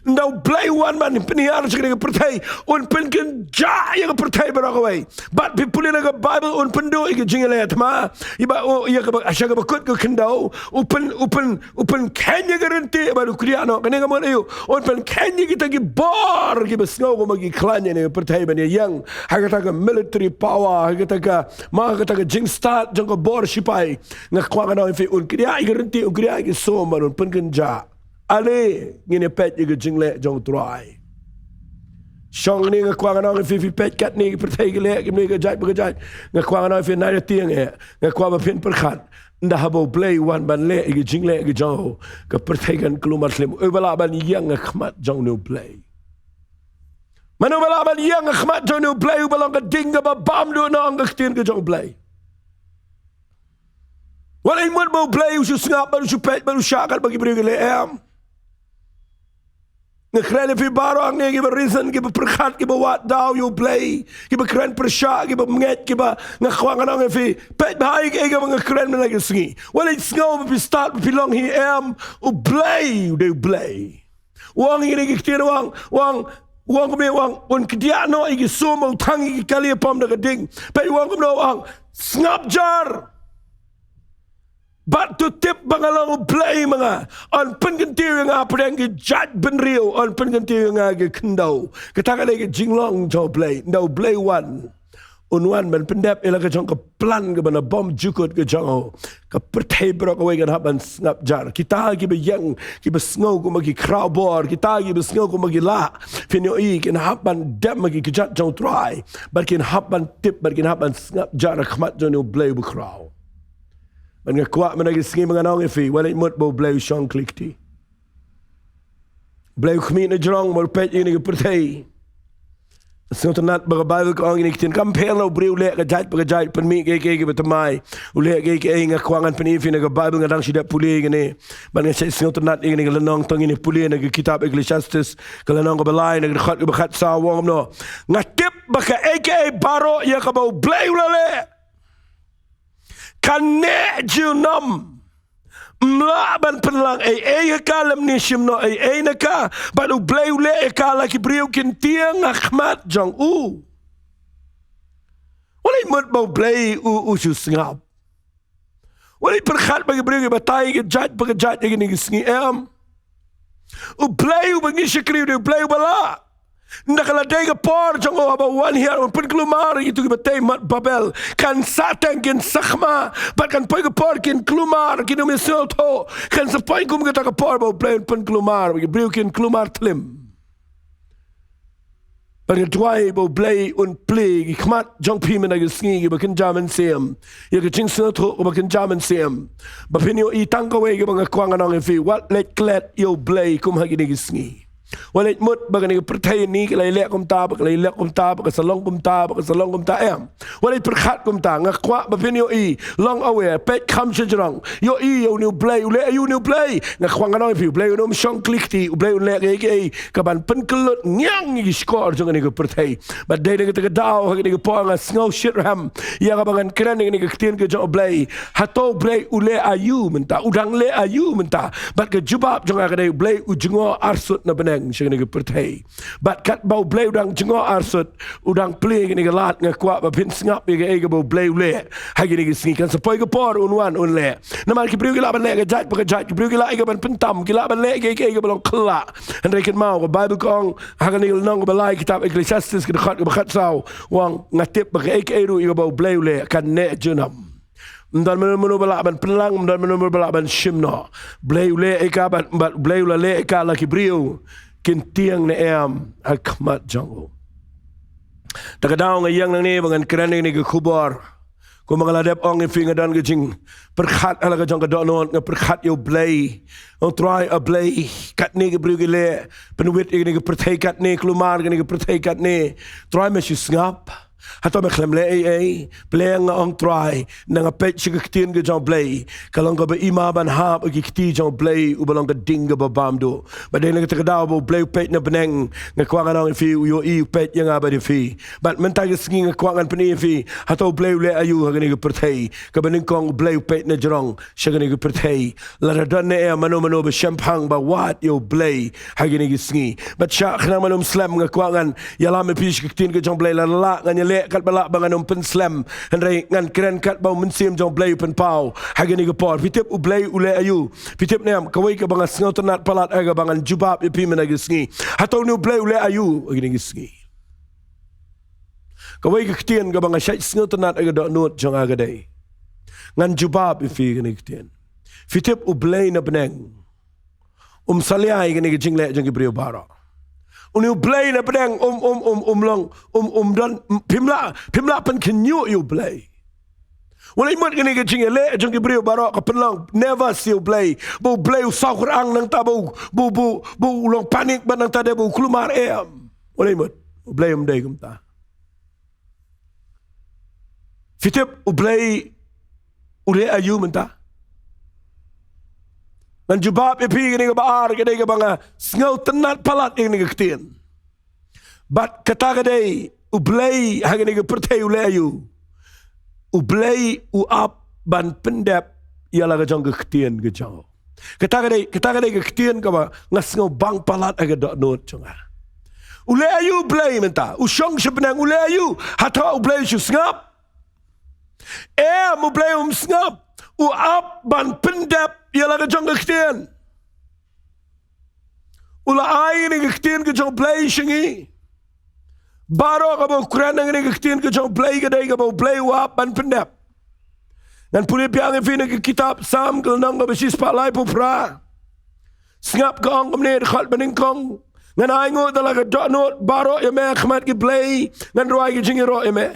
Ynda U Blei u wan ban pynhiar sha kane ka pyrthei, un pynkynjah ïa ka pyrthei baroh kawei. Bad phi pule na ka Baibl, un pynduh ïa ka jingïaleh thma, ïa ba, u, ïa kaba, sha kaba kut ka khyndew, u pyn, u pyn, u pynkheiñ ïa ka ryntieh bad u kdiah noh. Kane ka mut aïu? Un pynkheiñ ïa kita ki bor kiba sngew kumba ki khlaiñ ïa kane ka pyrthei ban ïeng ha kata ka military power, ha kata ka, ma, ha kata ka jingstad jong ka bor shipai. Nga kwah ngan ong ïa phi, un kdiah ïa ka ryntieh, un kdiah ïa ki sum, bad un pynkynjah. Ale ngin ïa peit ïa ka jingleh jong U Trai. Shong ne, nga kwah ngan ong ïa phi, phi peit katne ki pyrthei ki leh kumne ka jait ba ka jait. Nga kwah ngan ong ïa phi, na ïa tieng eh, nga kwah ba phin pyrkhat, ynda haba U Blei u wan ban leh ïa ka jingleh ka jong u, ka pyrthei kan kulmar thlim. Uei ba lah ban ïeng ha khmat jong une U Blei? Mano ba lah ban ïeng ha khmat jong une U Blei uba long ka ding kaba bam duh na, ong ka ktien ka jong U Blei? Wat leit mut ba U Blei u shu sngap bad u shu peit bad u shah kat ba ki briew ki leh, em. Nga kren ïa phi baroh hangne kiba rynsan, kiba pyrkhat, kiba wad daw ïa U Blei, kiba kren pyrshah, kiba ngeit, kiba, nga kwah ngan ong ïa phi, peit bha ïa kaei kaba nga kren mynta ka sngi. Wat leit sngew ba phi stad, ba phi long hi, em. U Blei u dei U Blei. U ong ïa kine ki ktien, u ong, u ong, u ong kumne, u ong, un kdiah noh ïa ki sum, u thang ïa ki kali ïapom da ka ding. Peit u ong kumno, u ong, sngap jar. Bad to tip ba nga long U Blei ma nga. Yn pynkyntiew ïa nga hapdeng ki jait bynriew, yn pynkyntiew ïa nga ha ki khyndew. Kata ka dei ka jinglong jong U Blei. Ynda U Blei u wan, un wan ban pyndep ïa la ka jong ka plan kaba na bymjukut ka jong u. Ka pyrthei baroh kawei kan hap ban sngap jar. Kita kiba ïeng, kiba sngew kumba ki khraw bor, kita kiba sngew kumba ki lah, phin ïohi, kin hap ban dem ha ki kjat jong U Trai. Bad kin hap ban tip, bad kin hap ban sngap jar ha khmat jong une U Blei uba khraw. Bad nga kwah mynta ka sngi ba ngan ong ïa phi, wat leit mut ba U Blei u shong khlieh kti. U Blei u khmih na jrong, mut peit ïa kane ka pyrthei. Sngewtynnad ba ka Baibl ka ong ïa kine ki ktien, kam pher na u briew u leh ka jait ba ka jait, pynmih kiei kiei kiba thymmai, u leh kiei kiei. Nga kwah ngan pyni ïa phi na ka Baibl, nga dang shu dep pule ïa kane. Bad nga shait sngewtynnad ïa kane ka lynnong, to ngin ïa pule na ka kitab Ecclesiastes, ka lynnong kaba lai, na ka dkhot kaba khatsaw, u ong kumno: Nga tip ba kaei kaei baroh ïa kaba U Blei u la leh kan neh junom. Ym lah ban pynlang ei ei ha ka lymne shim noh ei ei na ka. Bad U Blei u leh ïa ka la ki briew kin tieng ha khmat jong u. Wat leh mut ba U Blei u, u shu sngap. Wat leh pyrkhat ba ki briew ki batai ki jait ba ki jait ïa kine ki sngi, em. U Blei uba ngi shakri u dei U Blei uba lah. Nda ka la dei ka por jong u haba wan hiar un pynkulmar ïa kito ki batei mat Babel. Kan sah teng kin sakma. Bad kan poi ka por kin kulmar kin ym ïa sngewthuh. Kan sa poi kum kata ka por ba U Blei un pynkulmar, ba ki briew kin kulmar tlim. Bad nga duwai ba U Blei un plie ki khmat jong phi mynta ki sngi kiba kynja mynsiem. Ïa ka jingsngewthuh kaba kynja mynsiem. Ba phin ïohi tang kawei kaba nga kwah ngan ong ïa phi, wat leit klet ïa U Blei kum ha kine ki sngi. Wat leit mut ba kane ka pyrthei ni ka la ïaleh kumta, ba ka la ïaleh kumta, ba ka sa long kumta, ba ka sa long kumta, em. Wat leit pyrkhat kumta, nga kwah ba phin ïohi, long aware, peit kham shajrong, ïohi ïa une U Blei, u leh aïu une U Blei. Nga kwah ngan ong ïa phi, U Blei un ym shong kli kti, U Blei un leh kaei kaei kaban pynkyllut ngiang ïa ki shkor jong kane ka pyrthei. Bad dei na kata ka daw ha kane ka por nga sngew shitrhem ïa kaba ngan kren ïa kane ka ktien ka jong U Blei. Hato U Blei u leh aïu mynta, u dang leh aïu mynta. Bad ka jubab jong nga ka dei U Blei u jngoh arsut na bneng sha kane ka pyrthei. Bad katba U Blei u dang jngoh arsut, u dang plie kane ka lad, nga kwah ba phin sngap ïa kaei kaba U Blei u leh ha kine ki sngi. Kan sa poi ka por un wan un leh. Namar ki briew ki lah ban leh ka jait pa ka jait, ki briew ki lah ïa kaban pyntam, ki lah ban leh kaei kaei kaba long khyllah. Hynrei kynmaw, ka Baibl ka ong ha kane ka lynnong kaba lai, kitab Ecclesiastes ka dkhot kaba khatsaw, u ong, nga tip ba kaei kaei ruh ïa kaba U Blei u leh kan neh junom. Ym don mano mano ba lah ban pynlang, ym don mano mano ba lah ban shim noh. Blei u leh ïa ka bad, bad Blei u la leh ïa ka la ki briew kin tieng ne em ha khmat jong u. Ta ka daw nga ïeng nangne ba ngan kren ïa kane ka khubor. Kumba nga la dep ong ïa phi, nga don ka jingpyrkhat ha la ka jong ka dohnud, nga pyrkhat ïa U Blei. Ong Trai, A Blei, katne ki briew ki leh, pynwit ïa kane ka pyrthei katne, kulmar kane ka pyrthei katne. Trai, me shu sngap. Hato me khlem leh ei ei? Pyrshang, nga ong Trai, nda nga peit sha ka ktien ka jong U Blei, ka long kaba ima ban hap ha ki kti jong U Blei uba long ka ding kaba bam duh. Bad dei na kata ka daw ba U Blei u peit na bneng, nga kwah ngan ong ïa phi, u ïohi, u peit ïa nga bad ïa phi. Bad mynta ka sngi nga kwah ngan pyni ïa phi, hato U Blei u leh aïu ha kane ka pyrthei. Kaba nyngkong, U Blei u peit na jrong sha kane ka pyrthei. Lada don ne em mano mano ba shemphang ba wad ïa U Blei ha kine ki sngi. Bad sha khnang ban ym slem, nga kwah ngan ïalam ïa phi sha ka ktien ka jong U Blei. Lada lah, ngan ïaleh katba lah ba ngan ym pynslem. Hynrei ngan kren katba U Mynsiem jong U Blei u pynpaw ha kine ki por. Phi tip U Blei u leh aïu? Phi tip ne em, kawei kaba nga sngewtynnat palat ïa kaba ngan jubab ïa phi mynta ki sngi. Hato une U Blei u leh aïu ha kine ki sngi? Kawei ka ktien kaba nga shait sngewtynnat ha ka dohnud jong nga ka dei, ngan jubab ïa phi kane ka ktien. Phi tip U Blei na bneng um salia ïa kane ka jingleh jong ki briew baroh. Une U Blei na bneng um, um, um, um long, um, um don, phim lah, phim lah pynkhynñiuh ïa U Blei. Wat leh mut kane ka jingïaleh jong ki briew baroh ka pynlong nervous ïa U Blei. Ba U Blei u saw kyrang nangta, ba u, ba u, ba u, ba u long panic bad nangta de ba u kulmar, em. Wat leh mut, U Blei um dei kumta. Phi tip U Blei u leh aïu mynta? Ngan jubab ïa phi kane kaba ar, ka dei kaba nga sngewtynnat palat ïa kane ka ktien. Bad kata ka dei, U Blei ha kane ka pyrthei u leh aïu? U Blei u ap ban pyndep ïa la ka jong ka ktien ka jong u. Kata ka dei, kata ka dei ka ktien kaba nga sngewbang palat ha ka dohnud jong nga. U leh aïu U Blei mynta? U shong sha bneng, u leh aïu? Hato U Blei u shu sngap? Em, U Blei um sngap. U ap ban pyndep ïa la ka jong ka ktien. U la ai kane ka ktien ka jong U Blei sha ngi. Baroh kaba u kren ha kane ka ktien ka jong U Blei ka dei kaba U Blei u ap ban pyndep. Ngan pule biang ïa phi na ka kitab Salm ka lynnong kaba shispah laiphew phra. Sngap ka ong kumne, dkhot banyngkong: Ngan ainguh da la ka dohnud baroh ïa me ha khmat ki blei, ngan rwai ka jingïaroh ïa me.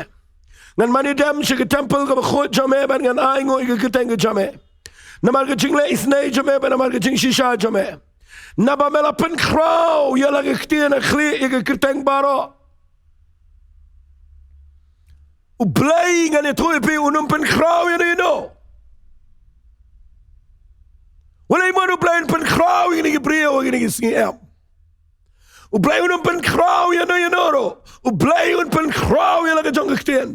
Ngan mane dem sha ka temple kaba khuid jong me bad ngan ainguh ïa ka kyrteng ka jong me. Namar ka jingleh isynei jong me bad namar ka jingshisha jong me. Naba me la pynkhraw ïa la ka ktien ha khlieh ïa ka kyrteng baroh. U Blei, ngan ïathuh ïa phi, un ym pynkhraw ïano ïano. Wat leh mut U Blei un pynkhraw ïa kine ki briew ha kine ki sngi, em. U Blei un ym pynkhraw ïano ïano ruh. U Blei un pynkhraw ïa la ka jong ka ktien.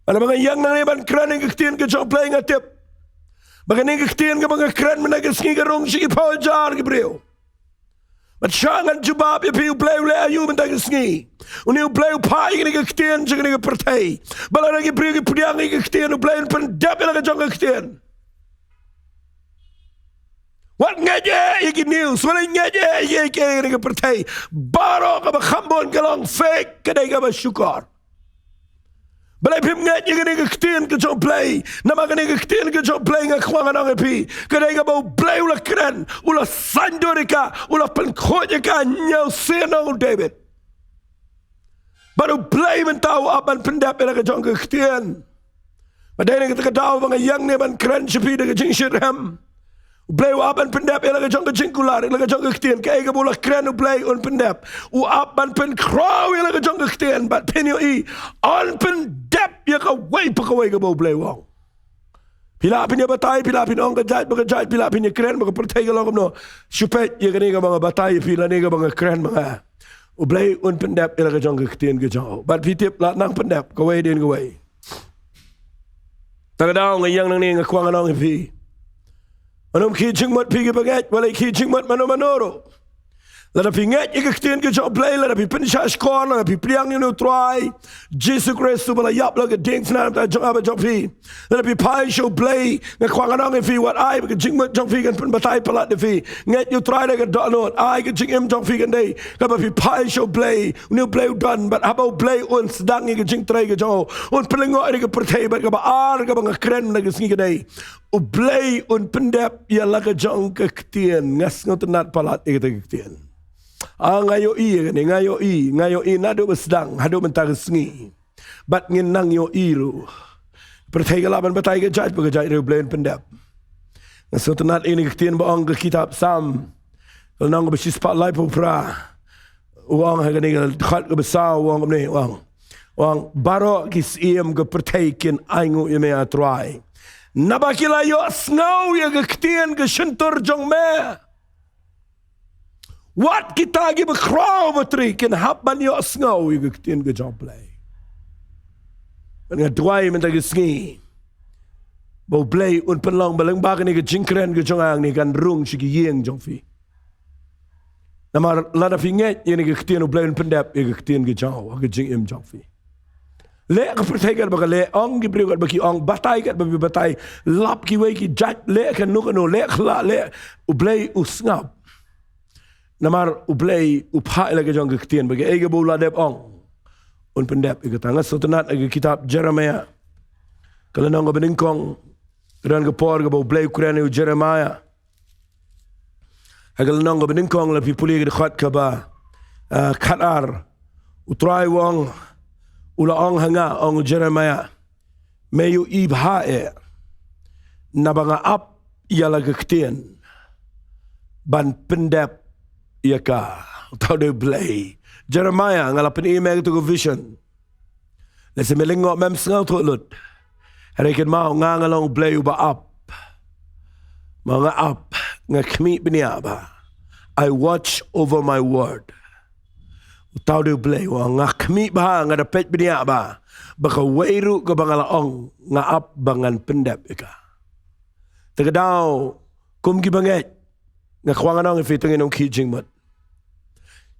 Haba nga ïeng nangne ban kren ïa ka ktien ka jong U Blei, nga tip Ba kane ka ktien kaba nga kren mynta ka sngi ka rung sha ki phew hajar ki briew. Bad sha ngan jubab ïa phi, U Blei u leh aïu mynta ka sngi? Une U Blei u phah ïa kane ka ktien sha kane ka pyrthei. Ba lada ki briew ki pdiang ïa ka ktien, U Blei un pyndep ïa la ka jong ka ktien. Wat ngeit eh ïa ki news, wat ngeit eh ïa kane ka pyrthei. Baroh kaba kham bun ka long fake, ka dei kaba shukor. Balei phim ngeit ïa kane ka ktien ka jong U Blei? Namar kane ka ktien ka jong U Blei, nga kwah ngan ong ïa phi, ka dei kaba U Blei u la kren, u la saiñdur ïa ka, u la pynkhuid ïa ka, ñiew sien ong u David. Bad U Blei mynta u ap ban pyndep ïa la ka jong ka ktien. Bad dei na kata ka daw ba nga ïeng ne ban kren sha phi da ka jingshitrhem. U Blei u ap ban pyndep ïa la ka jong ka jingkular, ïa la ka jong ka ktien, kaei kaba u la kren U Blei un pyndep. U ap ban pynkhraw ïa la ka jong ka ktien, bad phin ïohi, un pyndep ïa kawei pa kawei kaba U Blei u ong. Phi lah phin ïa batai, phi lah phin ong ka jait ba ka jait, phi lah phin ïa kren ba ka pyrthei ka long kumno. Shu peit ïa kane kaba nga batai ïa phi lane kaba nga kren ma nga. U Blei un pyndep ïa la ka jong ka ktien ka jong u. Bad phi tip la nang pyndep kawei hadien kawei. Ta ka daw nga ïeng nangne nga kwah ngan ong ïa phi. Mano ym khie jingmut phi kiba ngeit, wat leh khie jingmut mano mano ruh. Lada phi ngeit ïa ka ktien ka jong U Blei, lada phi pynshah shkor, lada phi pdiang ïa une U Trai Jisu Khrist uba la ïap la ka dieng snam ta jong nga bad jong phi. Lada phi phai sha U Blei, nga kwah ngan ong ïa phi, wat ai ba ka jingmut jong phi kan pynbatai palat ïa phi. Ngeit ïa U Trai da ka dohnud, ai ka jingim jong phi kan dei kaba phi phai sha U Blei, une U Blei u don, bad haba U Blei un sdang ïa ka jingtrei ka jong u, un pynlyngngoh ïa ka pyrthei, bad kaba ar kaba nga kren na ka sngi ka dei, U Blei un pyndep ïa la ka jong ka ktien. Nga sngewtynnat palat ïa kata ka ktien. Ah, nga ïohi ïa kane, nga ïohi, nga ïohi naduh ba sdang haduh mynta ka sngi. Bad ngin nang ïohi ruh. Pyrthei ka lah ban batai ka jait ba ka jait ruh, U Blei un pyndep. Nga sngewtynnat ïa kane ka ktien ba ong ka kitab Salm, ka lynnong kaba shispah laiphew phra. U ong ha kane ka dkhot kaba saw, u ong kumne, u ong, u ong, baroh ki syiem ka pyrthei kin ainguh ïa me, A Trai, naba ki la ïohsngew ïa ka ktien ka shyntur jong me. Wat kita kiba khraw batri kin hap ban ïohsngew ïa ka ktien ka jong U Blei. Bad nga duwai mynta ka sngi ba U Blei un pynlong ba lyngba kane ka jingkren ka jong nga hangne kan rung sha ki ïing jong phi. Namar lada phi ngeit ïa kane ka ktien, U Blei un pyndep ïa ka ktien ka jong u ha ka jingim jong phi. Leh ka pyrthei katba ka leh, ong ki briew katba ki ong, batai katba ki batai, lap kiwei ki jait, leh kano kano, leh khla, leh, U Blei u sngap. Namar U Blei u phah ïa la ka jong ka ktien, ba kaei kaba u la dep ong, un pyndep ïa kata. Nga sngewtynnat ha ka kitab Jeremiah, ka lynnong kaba nyngkong, ka don ka por kaba U Blei u kren ïa u Jeremiah. Ha ka lynnong kaba nyngkong, lada phi pule ka dkhot kaba, ah, khatar, U Trai u ong, u la ong ha nga, ong u Jeremiah, me ïohi bha eh, naba nga ap ïa la ka ktien ban pyndep ïa ka. Uta u dei U Blei. Jeremiah, nga la pyni ïa me katu ka vision. Lehse me lyngngoh, mem sngewthuh lut. Hynrei kynmaw, nga nga long U Blei uba ap. Ma nga ap, nga khmih bniah bha. I watch over my word. Uta u dei U Blei, u ong, nga khmih bha, nga da peit bniah bha ba kawei ruh kaba nga la ong, nga ap ba ngan pyndep ïa ka. Te ka daw, kum kiba ngeit, nga kwah ngan ong ïa phi, to ngin ym khih jingmut.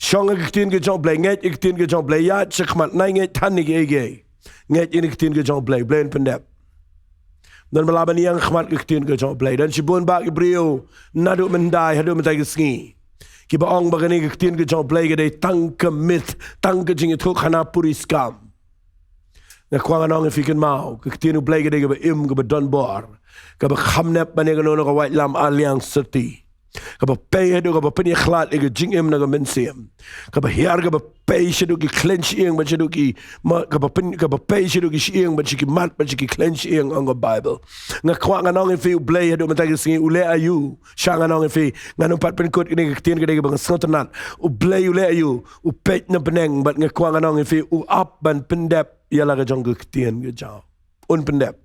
Shong ha ka ktien ka jong U Blei, ngeit ïa ka ktien ka jong U Blei, ïaid shakhmat, nai ngeit than ïa kiei kiei. Ngeit ïa ka ktien ka jong U Blei, U Blei un pyndep. Don ba lah ban ïeng ha khmat ka ktien ka jong U Blei. Don shibun bah ki briew, naduh mynhyndai haduh mynta ka sngi, kiba ong ba kane ka ktien ka jong U Blei ka dei tang ka myth, tang ka jingïathuhkhana puriskam. Nga kwah ngan ong ïa phi, kynmaw, ka ktien U Blei ka dei kaba im, kaba don bor, kaba kham nep ban ïa kano kano ka waitlam ar liang syrti. Kaba pei haduh kaba pynïakhlad ïa ka jingim na ka mynsiem. Kaba hiar, kaba pei shaduh ki khleiñ shyieng bad shaduh ki ma-, kaba pyn-, kaba pei shaduh ki shyieng bad sha ki mat bad sha ki khleiñ shyieng, ong ka Baibl. Nga kwah ngan ong ïa phi, U Blei haduh mynta ka sngi u leh aïu. Sha ngan ong ïa phi, ngan ym pat pynkut kane ka ktien, ka dei kaba nga sngewtynnat. U Blei u leh aïu, u peit na bneng, bad nga kwah ngan ong ïa phi, u ap ban pyndep ïa la ka jong ka ktien ka jong u. Un pyndep.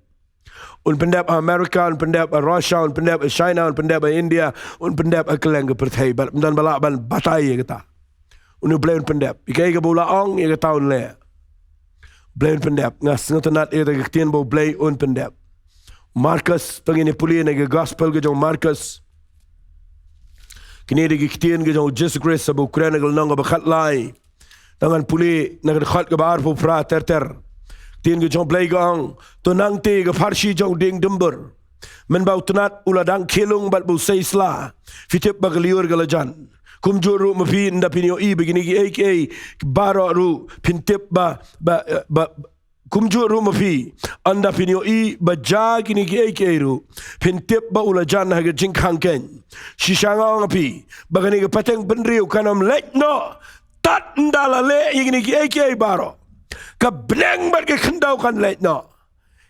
Un pyndep ha America, un pyndep ha Russia, un pyndep ha China, un pyndep ha India, un pyndep ha kylleng ka pyrthei. Bad ym don ba lah ban batai ïa kata. Une U Blei un pyndep. Ïa kaei kaba u la ong, ïa kata un leh. U Blei un pyndep. Nga sngewtynnat ïa kata ka ktien ba U Blei un pyndep. Markus, to ngin ïa pule na ka gospel ka jong u Markus. Kine dei ki ktien ka jong u Jisu Khrist haba u kren ha ka lynnong kaba khatlai. To ngan pule na ka dkhot kaba arphew phra ter ter. Ktien ka jong u Blei ka ong, to nangta ka pharshi jong u dieng dumbur, mynba u tnat u la dang khie lung bad ba u sei sla, phi tip ba ka lyiur ka la jan. Kumjuh ruh ma phi, ynda phin ïohi ba kine kiei kiei baroh ruh, phin tip ba, ba, ba, kumjuh ruh ma phi, ynda phin ïohi ba jia kine kiei kiei ruh, phin tip ba u la jan ha ka jingkhang keiñ. Shisha nga ong ïa phi ba kane ka pateng bynriew kan ym leit noh tad ynda la leh ïa kine kiei kiei baroh. Ka bneng bad ka khyndew kan leit noh,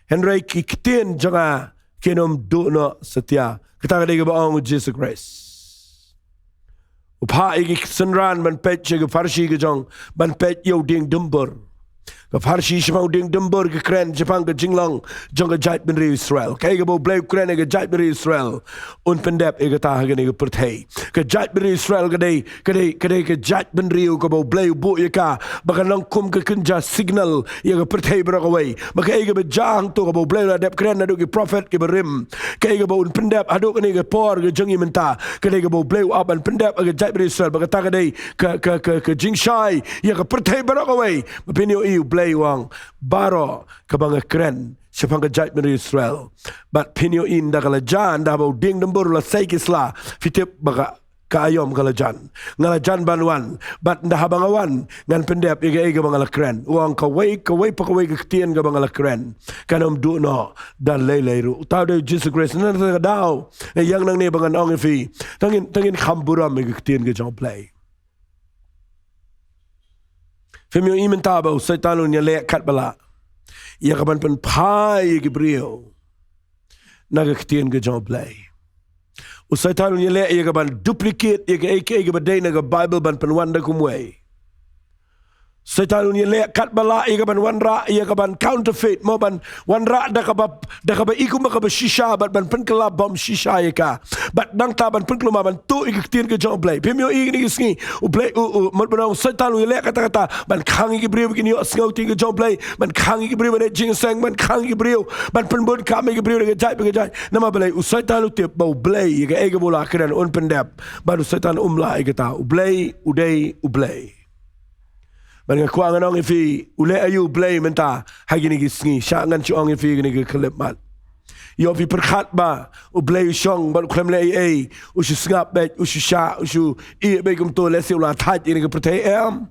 hynrei ki ktien jong nga kin ym duh noh satia. Kata ka dei kaba ong u Jisu Khrist. U phah ïa ki synran ban peit sha ka pharshi ka jong, ban peit ïa u dieng dumbur. Ka pharshi shaphang u dieng dumbur ka kren shaphang ka jinglong jong ka jaitbynriew Israel. Kaei kaba u Blei u kren ïa ka jaitbynriew Israel, un pyndep ïa kata ha kane ka pyrthei. Ka jaitbynriew Israel ka dei, ka dei, ka dei ka jaitbynriew kaba u Blei u buh ïa ka ba kan long kum ka kynja signal ïa ka pyrthei baroh kawei. Ma kaei kaba jia hangto kaba u Blei u la dep kren naduh ki prophet kiba rim, kaei kaba un pyndep haduh kane ka por ka jong ngi mynta, ka dei kaba u Blei u ap ban pyndep ha ka jaitbynriew Israel. Ba kata ka dei ka, ka, ka, ka jingshai ïa ka pyrthei baroh kawei. Ba phin ïohi u Blei u ong, baroh kaba nga kren shaphang ka jaitbynriew Israel, bad phin ïohi ynda ka la jan, ynda haba u dieng dumbur u la sei ki sla, phi tip ba ka, ka aïom ka la jan. Nga la jan ban wan, bad ynda haba nga wan, ngan pyndep ïa kaei kaba nga la kren. U ong, kawei, kawei pa kawei ka ktien kaba nga la kren kan ym duh noh da lei lei ruh. Uta u dei u Jisu Khrist. Nangta ka daw, eh, ïa ngan nangne ba ngan ong ïa phi, to ngin, to ngin kham burom ïa ka ktien ka jong u Blei. Phim ïohi mynta ba u Soitan un ïaleh katba lah ïa ka ban pynphai ïa ki briew na ka ktien ka jong u Blei. U Soitan un ïaleh ïa ka ban duplicate ïa kaei kaei kaba dei na ka Baibl ban pynwan da kumwei. Soitan un ïaleh katba lah ïa ka ban wanrah ïa ka ban counterfeit, mo, ban wanrah da kaba, da kaba i kumba kaba shisha, bad ban pynkylla bym shisha ïa ka. Bad nangta ban pynkulmar ban tuh ïa ka ktien ka jong u Blei. Phim ïohi kine ki sngi, u Blei, u, u, mut ban ong u Soitan u ïaleh katta katta ban khang ïa ki briew ba kin ïohsngew ktien ka jong u Blei, ban khang ïa ki briew ban ïeit jingïaseng, ban khang ïa ki briew ban pynbun kam ïa ki briew da ka jait bad ka jait. Namar balei? U Soitan u tip ba u Blei ïa kaei kaba u la kren un pyndep. Bad u Soitan um lah ïa kata. U Blei u dei u Blei. Bad nga kwah ngan ong ïa phi, u leh aïu u Blei mynta ha kine ki sngi? Shah ngan shu ong ïa phi kine ki khyllipmat. Ïoh phi pyrkhat ba u Blei u shong bad u khlem leh ei ei, u shu sngap beit, u shu shah, u shu ïeh beit kumto, lehse u la thait ïa kane ka pyrthei, em.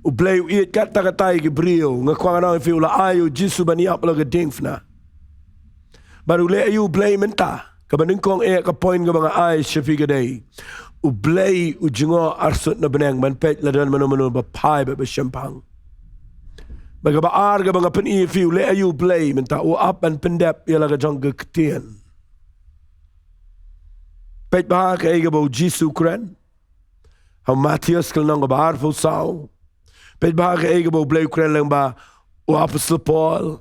U Blei u ïeit katta katta ïa ki briew. Nga kwah ngan ong ïa phi, u la ai u Jisu ban ïap la ka diengphna. Bad u leh aïu u Blei mynta? Kaba nyngkong eh, ka point kaba nga ai sha phi ka dei, u Blei u jngoh arsut na bneng ban peit la don mano mano ba phai bad ba shemphang. Bad kaba ar kaba nga pyni ïa phi, u leh aïu u Blei mynta? U ap ban pyndep ïa la ka jong ka ktien. Peit bha kaei kaba u Jisu u kren ha u Mathaios ka lynnong kaba arphew saw. Peit bha kaei kaba u Blei u kren lyngba u Apostol Paul.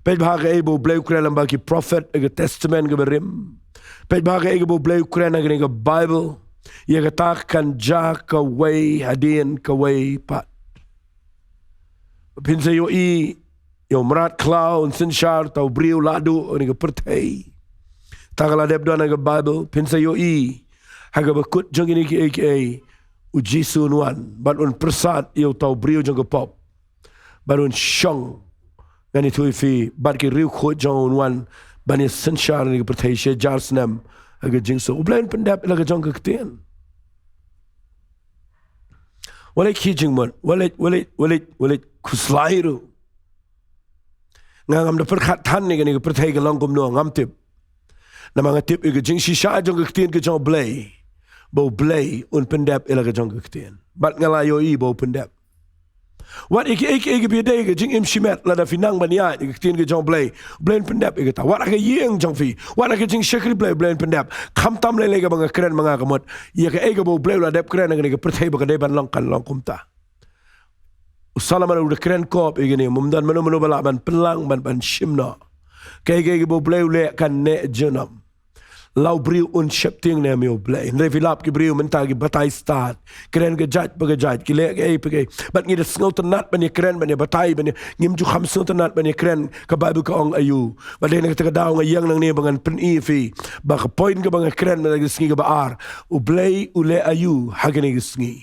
Peit bha kaei ba u Blei u kren lyngba ki prophet ha ka Testament kaba rim. Peit bha kaei kaba u Blei u kren ha kane ka Baibl. Ïa kata kan jia kawei hadien kawei pat. Phin sa ïohi ïa u mrad khlaw un synshar uta u briew la duh ha kane ka pyrthei. Kata ka la dep don ha ka Baibl. Phin sa ïohi ha kaba kut jong kine kiei kiei, u Jisu un wan bad un pyrsad ïa uta u briew jong ka pop. Bad un shong, ngan ïathuh ïa phi, bad ki riewkhuid jong u, un wan ban ïa synshar ha kane ka pyrthei shi hajar snem ha ka jingsuk. U Blei un pyndep ïa la ka jong ka ktien. Wat leit khie jingmut, wat leit, wat leit, wat leit, wat leit khuslai ruh. Nga ngam da pyrkhat than ïa kane ka pyrthei ka long kumno, ngam tip. Namar nga tip ïa ka jingshisha jong ka ktien ka jong u Blei, ba u Blei un pyndep ïa la ka jong ka ktien. Bad nga la ïohi ba u pyndep. Wat ïa kiei kiei kiba ïadei ka jingim shimet, lada phi nang ban ïaid ïa ka ktien ka jong u Blei, u Blei un pyndep ïa kata. Wat ha ka ïing jong phi, wat ha ka jingshakri Blei, u Blei un pyndep. Khamtam lei lei kaba nga kren ma nga ka mut, ïa kaei kaba u Blei u la dep kren ha kane ka pyrthei ba ka dei ban long, kan long kumta. U Solomon u da kren kop ïa kane, ym don mano mano ba lah ban pynlang, ban, ban shim noh. Kaei kaei kaba u Blei u leh kan neh junom. la u briew un sheptieng ne em ïa u Blei. Hynrei phi lap ki briew mynta ki batai stad, kren ka jait pa ka jait, ki leh kaei pa kaei. Bad ngi da sngewtynnat ban ïa kren, ban ïa batai, ban ïa, ngim ju kham sngewtynnat ban ïa kren, ka Baibl ka ong aïu. Bad dei na kata ka daw nga ïeng nangne ba ngan pyni ïa phi ba ka point kaba nga kren mynta ka sngi kaba ar, u Blei u leh aïu ha kane ka sngi.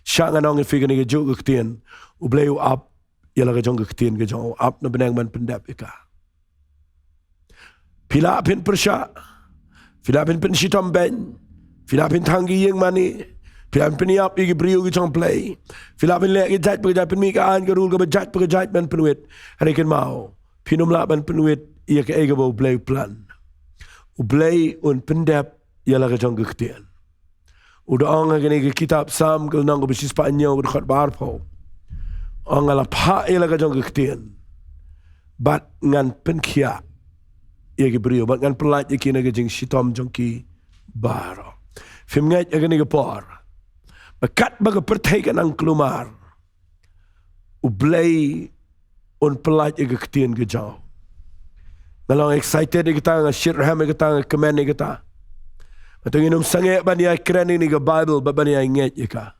Shah ngan ong ïa phi kane kajuh ka ktien, u Blei u ap ïa la ka jong ka ktien ka jong u, ap na bneng ban pyndep ïa ka. Phi lah phin pyrshah, phi lah phin pynshitom beiñ, phi lah phin thang ki ïing mane, phi lah phin pynïap ïa ki briew ki jong u Blei, phi lah phin leh ki jait pa ki jait, pynmih ka aiñ ka rule kaba jait pa ka jait ban pynwit. Hynrei kynmaw, phin ym lah ban pynwit ïa kaei kaba u Blei u plan. U Blei un pyndep ïa la ka jong ka ktien. U da ong ha kane ka kitab Salm ka lynnong kaba shispah hynñiew ka dkhot ba arphew. Ong nga la phah ïa la ka jong ka ktien, bad ngan pynkhiah ïa ki briew, bad ngan pyllait ïa ki na ka jingshitom jong ki baroh. Phim ngeit ha kane ka por ba katba ka pyrthei ka nang kulmar, u Blei un pyllait ïa ka ktien ka jong u. Nga long excited ïa kata, nga shitrhem ïa kata, nga kmen ïa kata. Nga tang ngin ym sangeh ban ïa kren ïa kane ka Baibl bad ban ïa ngeit ïa ka.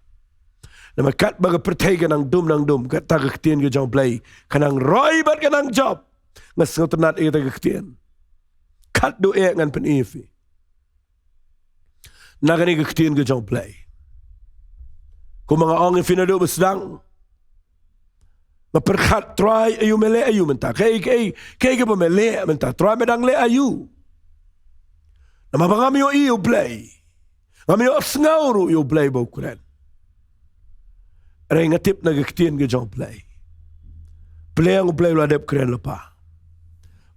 Namar katba ka pyrthei ka nang dum nang dum, kata ka ktien ka jong u Blei ka nang roi bad ka nang jop. Nga sngewtynnat ïa kata ka ktien. Khadduh eh ngan pyni ïa phi na kane ka ktien ka jong u Blei. Kumba nga ong ïa phi naduh ba sdang, nga pyrkhat, Trai, aïu me leh aïu mynta? Kaei, kaei, kaei kaba me leh mynta? Trai, me dang leh aïu? Namar ba ngam ïohi ïa u Blei. Ngam ïohsngew ruh ïa u Blei ba u kren. Hynrei nga tip na ka ktien ka jong u Blei, pyrshang u Blei u la dep kren lypa.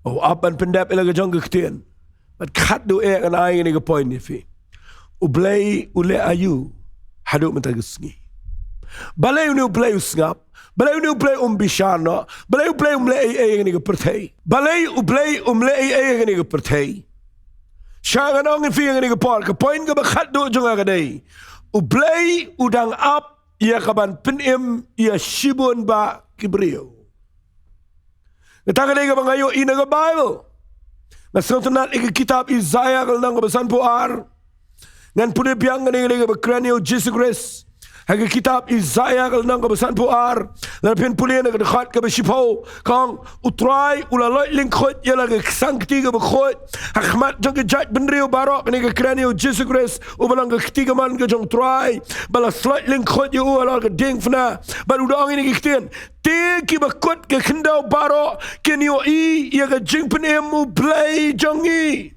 U ap ban pyndep ïa la ka jong ka ktien. Bad khadduh eh ngan ai ïa kane ka point ïa phi. U Blei u leh aïu haduh mynta ka sngi? Balei une u Blei u sngap? Balei une u Blei um bishar noh? Balei u Blei um leh ei ei ïa kane ka pyrthei? Balei u Blei um leh ei ei ïa kane ka pyrthei? Shah ngan ong ïa phi ha kane ka por, ka point kaba khadduh jong nga ka dei, u Blei u dang ap ïa kaban pynim ïa shibun bah ki briew. Kata ka dei kaba nga ïohi na ka Baibl. Nga sngewtynnat ïa ka kitab Isaïah ka lynnong kaba sanphew ar. Ngan pule biang kane, kane kaba kren ïa u Jisu Khrist. Ha ka kitab Isaïah ka lynnong kaba sanphew ar, lada phin pule na ka dkhot kaba shiphew, ka ong, U Trai u la loit lyngkhuid ïa la ka ksang kti kaba khuid ha khmat jong ki jaitbynriew baroh. Kane ka kren ïa u Jisu Khrist uba long ka kti kamon ka jong u Trai, ba la loit lyngkhuid ïa u halor ka diengphna. Bad u da ong ïa kine ki ktien, te kiba kut ka khyndew baroh kin ïohi ïa ka jingpynim u Blei jong ngi.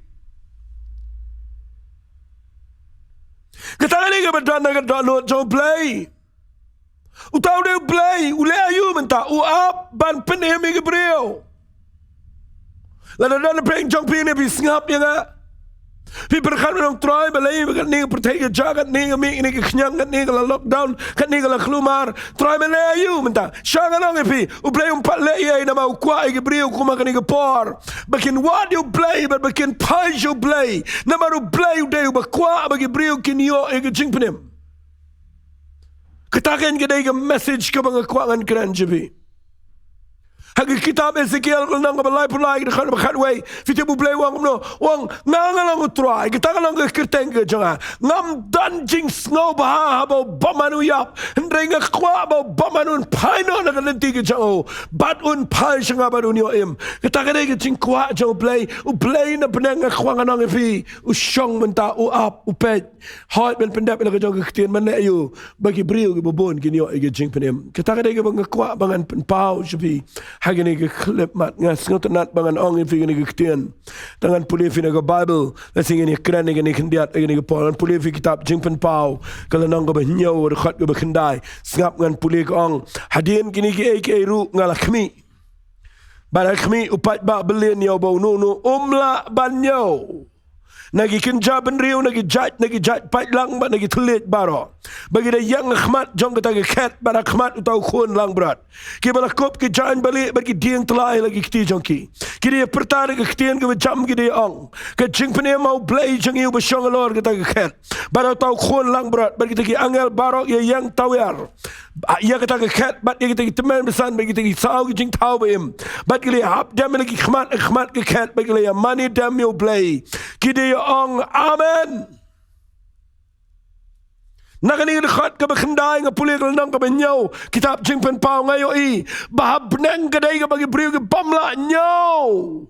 Kata ka dei kaba don ha ka dohnud jong u Blei. Uta u dei u Blei, u leh aïu mynta? U ap ban pynim ïa ki briew. Lada don na pdeng jong phi ne phi sngap ïa nga, phi pyrkhat ban ong, Trai, balei ba katne ka pyrthei ka jia katne, ka mih kane ka khñiang katne, ka la lockdown katne, ka la kulmar. Trai, me leh aïu mynta? Shah ngan ong ïa phi, u Blei um pat leh ei ei namar u kwah ïa ki briew kumba kane ka por ba kin wad ïa u Blei bad ba kin phai sha u Blei. Namar u Blei u dei uba kwah ba ki briew kin ïoh ïa ka jingpynim. Kata kein ka dei ka message kaba nga kwah ngan kren sha phi. Ha ka kitab Ezekiel ka lynnong kaba laiphew lai ka dkhot ba khatwei, phi tip u Blei u ong kumno? U ong, nga nga long u Trai, kata ka long ka kyrteng ka jong nga. Ngam don jingsngewbha haba u bymman u ïap, hynrei nga kwah ba u bymman un phai noh na ka lynti ka jong u bad un phai sha nga bad un ïoh im. Kata ka dei ka jingkwah jong u Blei. U Blei na bneng, nga kwah ngan ong ïa phi, u shong mynta, u ap, u peit. Hooid, ban pyndep ïa la ka jong ka ktien, ban leh aïu ba ki briew kiba bun kin ïoh ïa ka jingpynim. Kata ka dei kaba nga kwah ba ngan pynpaw sha phi ha kane ka khyllipmat. Nga sngewtynnat ba ngan ong ïa phi kane ka ktien. Tang ngan pule ïa phi na ka Baibl, lehse ngin ïa kren ïa kane khyndiat ïa kane ka por. Ngan pule ïa phi kitab Jingpynpaw ka lynnong kaba hynñiew, ka dkhot kaba khyndai. Sngap, ngan pule, ka ong, hadien kine kiei kiei ruh nga la khmih. Bad ha khmih u paidbah bylliñ ïa uba uno uno um lah ban ñiew. Na ki kynja bynriew, na ki jait, na ki jait paidlang bad na ki thylliej baroh. Ba ki da ïeng ha khmat jong kata ka khet, bad ha khmat uta u khun langbrot. Kiba la kup ki jaiñ balieh bad ki dieng tyllai ha la ki kti jong ki. Ki da ïa pyrta da ka ktien kaba jam, ki da ïa ong, ka jingpynim ha U Blei jong ngi uba shong halor kata ka khet. Bad uta u khun langbrot bad kita ki angel baroh ki ïeng tawiar ïa kata ka khet bad ïa kita ki tymmen basan bad kita ki saw ki jingthaw ba im. Bad ki la ïa hap dem ha la ki khmat, ha khmat ka khet, bad ki la ïa mane dem ïa U Blei. Ki da ïa ong, Amen. Na kane ka dkhot kaba khyndai, nga pule ka lynnong kaba hynñiew, kitab Jingpynpaw, nga ïohi ba ha bneng ka dei kaba ki briew ki bym lah ñiew.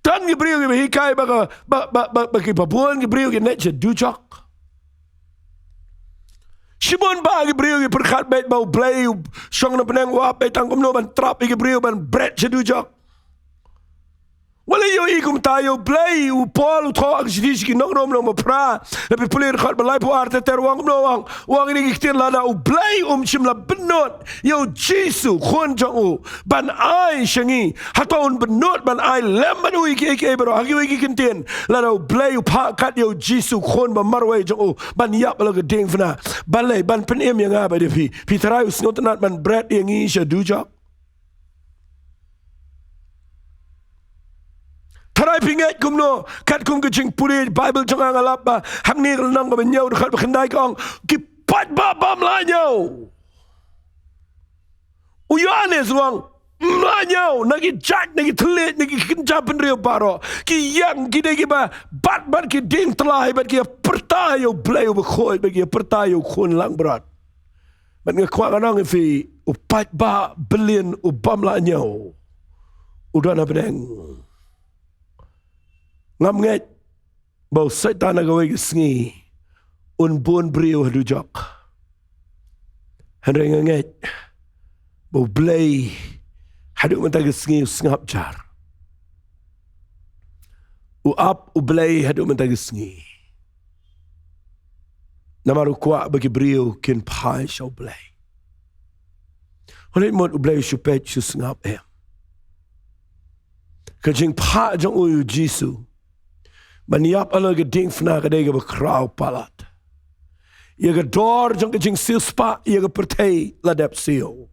Don ki briew kiba hikai ba ka, ba, ba, ba, ba kiba bun ki briew ki ngeit sha dujok. Shibun ba ki briew ki pyrkhat beit ba U Blei u shong na bneng, u ap beit tang kumno ban trap ïa ki briew ban bret sha dujok. Wat la ïohi kumta, ïa U Blei, u Paul u thoh ha ka shithi sha ki nong Rom lynnong ba phra. Lada phi pule dkhot ba laiphew ar ter ter, u ong kumno, u ong, u ong ïa kine ki ktien, lada U Blei um shym la bynnud ïa U Jisu Khun jong u ban ai sha ngi, hato un bynnud ban ai lem bad u ïa kiei kiei baroh? Ha kiwei ki kyntien, lada U Blei u phah kat ïa U Jisu Khun ba marwei jong u ban ïap halor ka diengphna, balei, ban pynim ïa nga bad ïa phi? Phi tharai u sngewtynnad ban bret ïa ngi sha dujok? Tharai phi ngeit kumno, katkum ka jingpule Baibl jong nga, nga lap ba hangne ka lynnong kaba hynñiew, dkhot ba khyndai ka ong, ki paidbah bym lah ñiew. U Ïoannis u ong, ym lah ñiew, na ki jait, na ki thylliej, na ki kynja bynriew baroh, ki ïeng, ki dei kiba bat bad ki dieng tyllai, bad ki ïa pyrta ïa U Blei uba khuid, bad ki ïa pyrta ïa u khun langbrot. Bad nga kwah ngan ong ïa phi, u paidbah byllian u bym lah ñiew u don ha bneng. Ngam ngeit ba u Soitan ha kawei ka sngi un bun briew ha dujok. Hynrei nga ngeit ba U Blei haduh mynta ka sngi u sngap jar. U ap U Blei haduh mynta ka sngi. Namar u kwah ba ki briew kin phai sha U Blei. Wat leit mut U Blei u shu peit shu sngap, em. Ka jingphah jong u ïa U Jisu ban ïap halor ka diengphna ka dei kaba khraw palat. Ïa ka dor jong ka jingsiewspah ïa ka pyrthei la dep siew.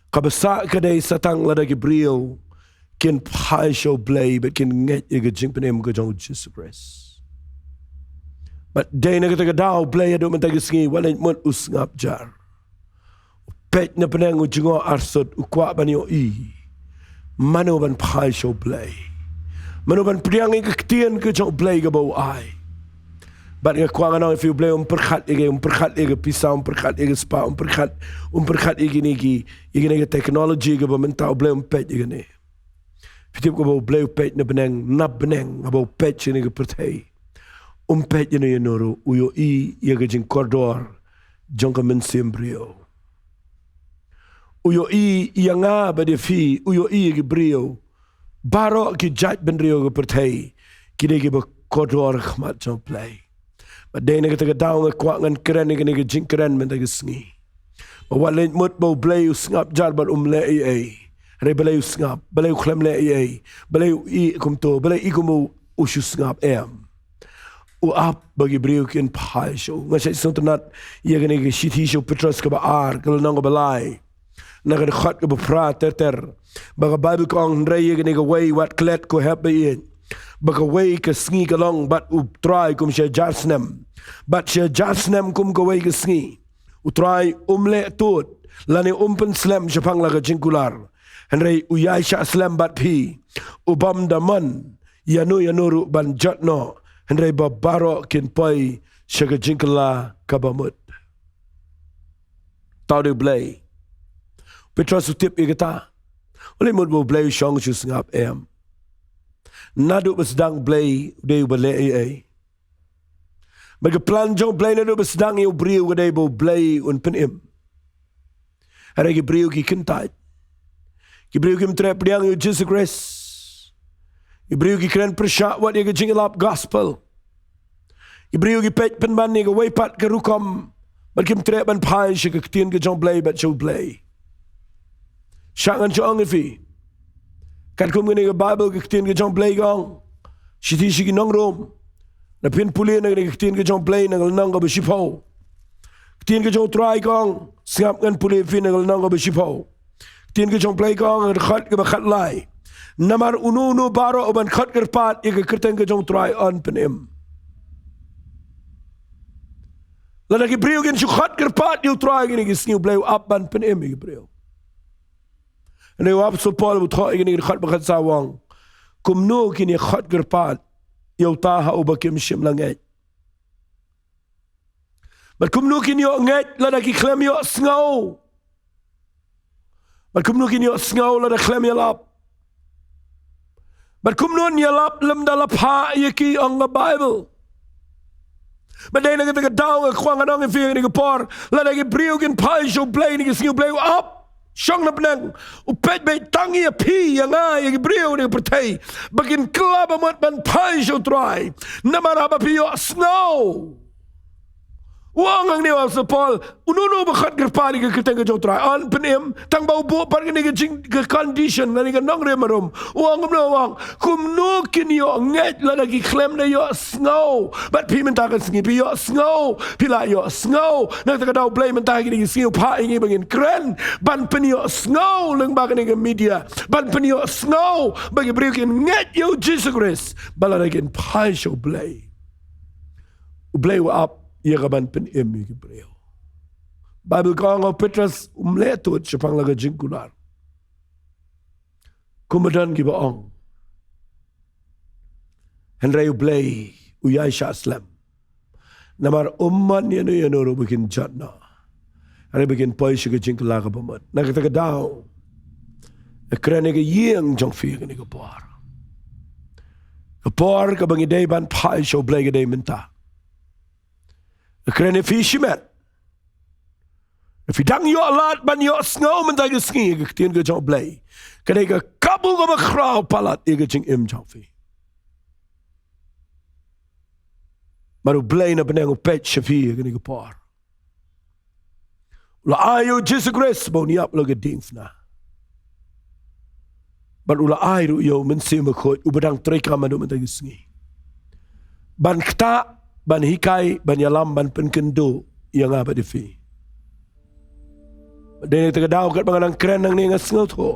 Kaba sah ka dei sa tang lada ki briew kin phai sha U Blei bad kin ngeit ïa ka jingpynim ka jong U Jisu Khrist. Bad dei na kata ka daw U Blei haduh mynta ka sngi wat leit mut u sngap jar. U peit na bneng, u jngoh arsut, u kwah ban ïohi mano ban phai sha U Blei, mano ban pdiang ïa ka ktien ka jong U Blei kaba u ai. Bad nga kwah ngan ong ïa phi, U Blei um pyrkhat ïa ka, um pyrkhat ïa ka pisa, um pyrkhat ïa ka spah, um pyrkhat, um pyrkhat ïa kine ki, ïa kine ki technology kaba mynta. U Blei um peit ïa kane. Phi tip kaba U Blei u peit na bneng, na bneng, haba u peit shane ka pyrthei, um peit ïano ïano ruh, u ïohi ïa ka jingkordor jong ka mynsiem briew. U ïohi ïa nga bad ïa phi, u ïohi ïa ki briew. Baroh ki jait bynriew ka pyrthei ki dei kiba kordor ha khmat jong U Blei. Bad dei na kata ka daw nga kwah ngan kren ïa kane ka jingkren mynta ka sngi, ba wat leit mut ba U Blei u sngap jar bad um leh ei ei. Hynrei balei u sngap, balei u khlem leh ei ei, balei u ïeh kumto, balei i kumba u shu sngap, em. U ap ba ki briew kin phai sha u. Nga shait sngewtynnad ïa kane ka shithi sha u Petros kaba ar, ka lynnong kaba lai, na ka dkhot kaba phra ter ter, ba ka Baibl ka ong, hynrei ïa kane kawei wat klet, ko hep ba ïeit, ba kawei ka sngi ka long bad U Trai kum shi hajar snem, bad shi hajar snem kum kawei ka sngi. U Trai um leh tud lane um pynslem shaphang la ka jingkular, hynrei u ïaishah slem bad phi, u bym da mon ïano ïano ruh ban jot noh, hynrei ba baroh kin poi sha ka jingkylla kaba mut. Tau dei U Blei. Petros u tip ïa kata. Wat leit mut ba U Blei u shong shu sngap, em. Naduh ba sdang U Blei u dei uba leh ei ei. Bad ka plan jong U Blei naduh ba sdang ïa u briew ka dei ba U Blei un pynim. Hynrei ki briew ki kyntait. Ki briew kim treh pdiang ïa U Jisu Khrist. Ki briew ki kren pyrshah wat ïa ka jingïalap gospel. Ki briew ki peit pynban ïa kawei pat ka rukom, bad kim treh ban phai sha ka ktien ka jong U Blei bad sha U Blei. Shah ngan shu ong ïa phi, katkum kane ka Baibl, ka ktien ka jong U Blei ka ong, shithi sha ki nong Rom, Lada phin pule na kane ka ktien ka jong U Blei na ka lynnong kaba shiphew. Ktien ka jong U Trai ka ong, sngap, ngan pule ïa phi na ka lynnong kaba shiphew. Ktien ka jong U Blei ka ong ha ka dkhot kaba khatlai: Namar uno uno baroh uban khot kyrpad ïa ka kyrteng ka jong U Trai yn pynim. Lada ki briew kin shu khot kyrpad ïa U Trai ha kine ki sngi, U Blei u ap ban pynim ïa ki briew. Hynrei u Apostol Paul u thoh ha kane ka dkhot ba khatsaw u ong, kumno kin ïa khot kyrpad ïa uta ha uba kim shym la ngeit? Bad kumno kin ïoh ngeit lada ki khlem ïohsngew? Bad kumno kin ïohsngew lada khlem ïalap? Bad kumno kin ïalap lymda la phah ïa ki, ong ka Baibl? Bad dei na kata ka daw nga kwah ngan ong ïa phi ha kane ka por, lada ki briew kin phai sha U Blei ha kine ki sngi, U Blei u ap shong na bneng, u peit beit tang ïa phi, ïa nga, ïa ki briew ha kane ka pyrthei, ba kin kylla ba mut ban phai sha U Trai. Namar haba phi ïohsngew, u ong hangne u Apostol Paul, uno uno uba khot kyrpad ïa ka kyrteng ka jong U Trai yn pynim. Tang ba u buh pat kane ka jing, ka condition, kane ka nongrim marum. U ong kumno? U ong, kumno kin ïoh ngeit lada ki khlem da ïohsngew? Bad phi mynta ka sngi phi ïohsngew, phi la ïohsngew. Na kata ka daw, U Blei mynta ha kine ki sngi u phah ïa ngi ba ngin kren, ban pynïohsngew lyngba kane ka media, ban pynïohsngew ba ki briew kin ngeit ïa U Jisu Khrist, ba lada kin phai sha U Blei, U Blei u ap ïa ka ban pynim ïa ki briew. Baibl ka ong, u Petros um leh tud shaphang la ka jingkular, kumba don kiba ong. Hynrei U Blei u ïai shah slem, namar um mon ïano ïano ruh ba kin jot noh, hynrei ba kin poi sha ka jingkylla kaba mut. Na kata ka daw, nga kren ïa ka ïing jong phi ha kane ka por. Ka por kaba ngi dei ban phai sha U Blei ka dei mynta. Nga kren ïa phi shimet. Phi dang ïoh lad ban ïohsngew mynta ka sngi ïa ka ktien ka jong U Blei, ka dei ka kabu kaba khraw palat ïa ka jingim jong phi. Namar U Blei na bneng u peit sha phi ha kane ka por. U la ai ïa U Jisu Khrist ba un ïap la ka diengphna. Bad u la ai ruh ïa U Mynsiem Bakhuid uba dang treikam haduh mynta ka sngi, ban ktah, ban hikai, ban ïalam, ban pynkynduh ïa nga bad ïa phi. Dei na kata ka daw, katba nga dang kren nangne, nga sngewthuh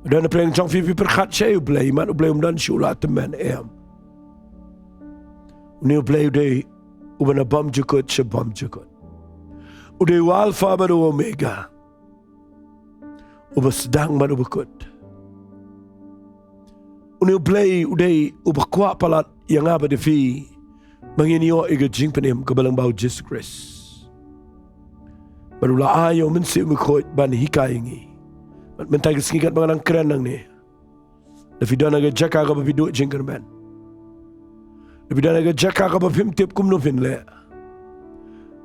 don na pdeng jong phi, phi pyrkhat shaei U Blei, mat U Blei um don shuh, u la tymmen, em. Une U Blei u dei uba na bymjukut sha bymjukut. U dei u Alpha bad u Omega, uba sdang bad uba kut. Une U Blei u dei uba kwah palat ïa nga bad ïa phi ba ngin ïoh ïa ka jingpynim kaba lyngba U Jisu Khrist. Bad u la ai ïa U Mynsiem Bakhuid ban hikai ïa ngi. Bad mynta ka sngi katba nga dang kren nangne, lada phi don ha ka jaka kaba phi duh jingkyrmen, lada phi don ha ka jaka kaba phim tip kumno phin leh,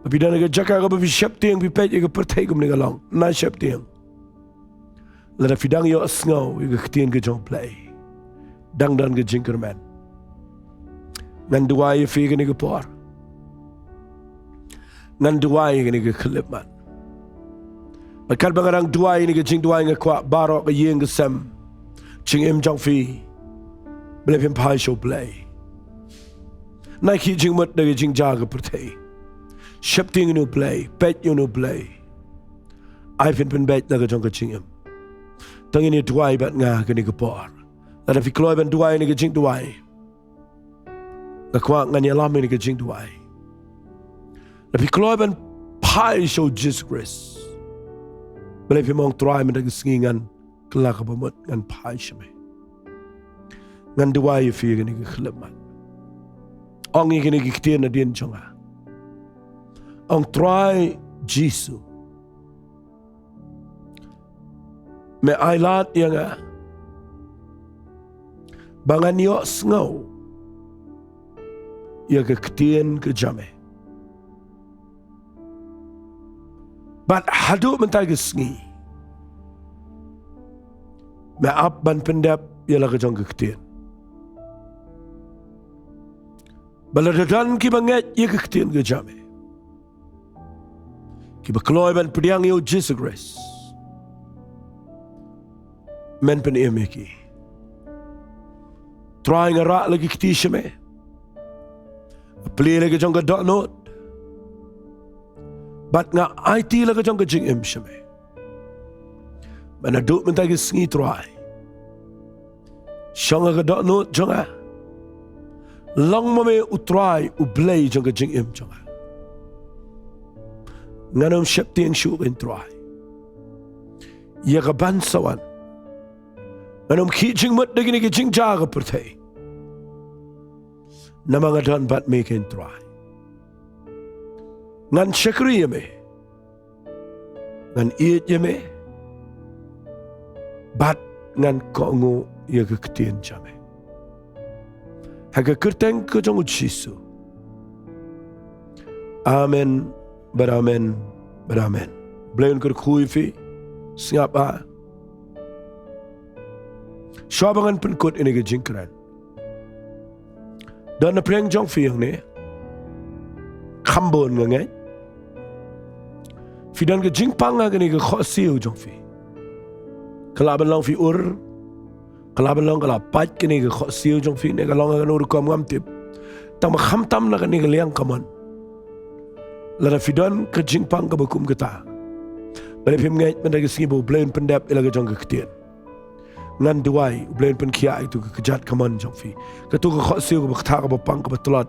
lada phi don ha ka jaka kaba phi sheptieng, phi peit ïa ka pyrthei kumne ka long, na sheptieng, lada phi dang ïohsngew ïa ka ktien ka jong U Blei, dang don ka jingkyrmen. Ngan duwai ïa phi ha kane ka por. Ngan duwai ha kane ka khyllipmat. Bad katba nga dang duwai ha kane ka jingduwai, nga kwah baroh ka ïing ka sem, jingim jong phi, balei phim phai sha U Blei? Nai khih jingmut da ka jingjia ka pyrthei. Sheptieng ïa une U Blei, peit ïa une U Blei. Ai phin pynbeit la ka jong ka jingim. To ngin ïa duwai bad nga ha kane ka por. Lada phi kloi ban duwai ha kane ka jingduwai, nga kwah ngan ïalam ha kane ka jingduwai. Lada phi kloi ban phai sha U Jisu Khrist, balei phim ong, Trai, mynta ka sngi ngan kylla kaba mut, ngan phai sha me. Ngan duwai ïa phi ha kane ka khyllipmat. Ong ïa kine ki ktien nadien jong nga. Ong, Trai Jisu, me ailad ïa nga ba ngan ïohsngew ïa ka ktien ka jong me. Bad haduh mynta ka sngi, me ap ban pyndep ïa la ka jong ka ktien. Ba lada don kiba ngeit ïa ka ktien ka jong me, kiba kloi ban pdiang ïa U Jisu Khrist, men pynim ïa ki. Trai, nga rah la ki kti sha me. Plie la ka jong ka dohnud bad nga aiti la ka jong ka jingim sha me. Mynta mynta ka sngi Trai, shong ha ka dohnud jong nga. Long ma me u Trai u Blei jong ka jingim jong nga. Ngan ym sheptieng shuh, ko Trai, ïa kaban sa wan. Ngan ym khih jingmut da kine ki jingjia ka pyrthei, namar nga don bad me, ko Trai. Ngan shakri ïa me, ngan ïeit ïa me bad ngan kohnguh ïa ka ktien jong me. Ha ka kyrteng ka jong u Jisu. Amen bad amen bad amen. Blei un kyrkhu ïa phi. Sngap bha. Shuwa ba ngan pynkut ïa kane ka jingkren, don na pdeng jong phi hangne, kham bun nga ngeit, phi don ka jingpang ha kane ka khohsiew jong phi. Ka lah ban long phi ur, ka lah ban long ka la pait kane ka khohsiew jong phi, ne ka long ha kano ka rukom ngam tip. Tang ba khamtam na kane ka liang kamon, lada phi don ka jingpang kaba kum kata, balei phim ngeit mynta ka sngi ba u Blei un pyndep ïa la ka jong ka ktien? Ngan duwai, u Blei un pynkhiah ïa katu ka kjat kamon jong phi, katu ka khohsiew kaba kata kaba pang kaba tlot.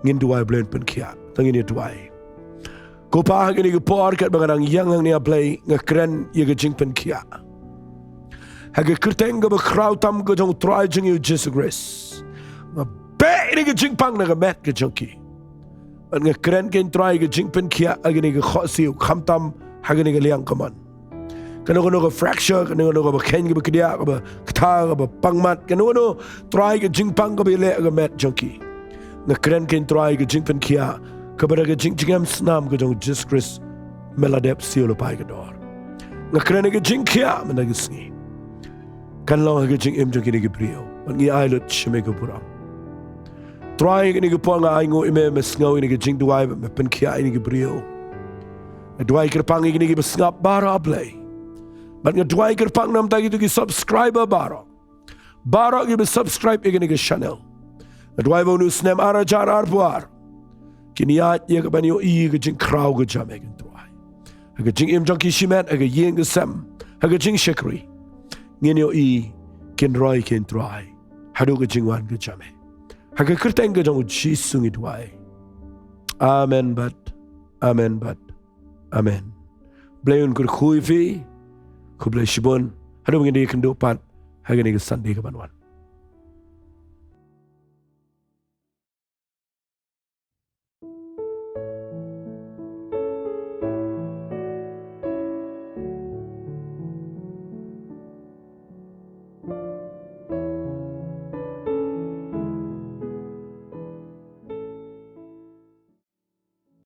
Ngin duwai, u Blei un pynkhiah. To ngin ïa duwai. Ko Pa, ha kane ka por katba nga dang ïeng hangne, A Blei, nga kren ïa ka jingpynkhiah ha ka kyrteng kaba khraw tam ka jong u Trai jong ngi u Jisu Khrist. Nga beh ïa ka jingpang na ka met ka jong ki. Bad nga kren, ko Trai, ka jingpynkhiah ha kane ka khohsiew, khamtam ha kane ka liang kamon. Kano kano ka fracture, kano kano kaba kheiñ kaba kdiah, kaba kata kaba pangmat, kano kano, Trai, ka jingpang kaba ïaleh ha ka met jong ki. Nga kren, ko Trai, ka jingpynkhiah kaba da ka jingjngem snam ka jong u Jisu Khrist, me la dep siew lypa ïa ka dor. Nga kren ïa ka jingkhiah mynta ka sngi. Kan long ha ka jingim jong kine ki briew, bad ngi ai lut sha me ka burom. Trai, kine ki por nga ainguh ïa me, me sngew ïa kine ki jingduwai, bad me pynkhiah ïa kine ki briew. Nga duwai kyrpang ïa kine kiba sngap baroh, A Blei. Bad nga duwai kyrpang namar kito ki subscriber baroh, baroh kiba subscribe ïa kane ka channel. Nga duwai ba une u snem ar hajar arphew ar, kin ïaid ïa kaban ïohi ka jingkhraw ka jong me, ko Trai. Ha ka jingim jong ki shimet, ha ka ïing ka sem, ha ka jingshakri, ngin ïohi kin roi, ko Trai, haduh ka jingwan ka jong me. Ha ka kyrteng ka jong u Jisu ngi duwai. Amen bad amen bad amen. Blei un kyrkhu ïa phi. Khublei shibun. Haduh ba ngin da ïakynduh pat ha kane ka Sunday kaban wan.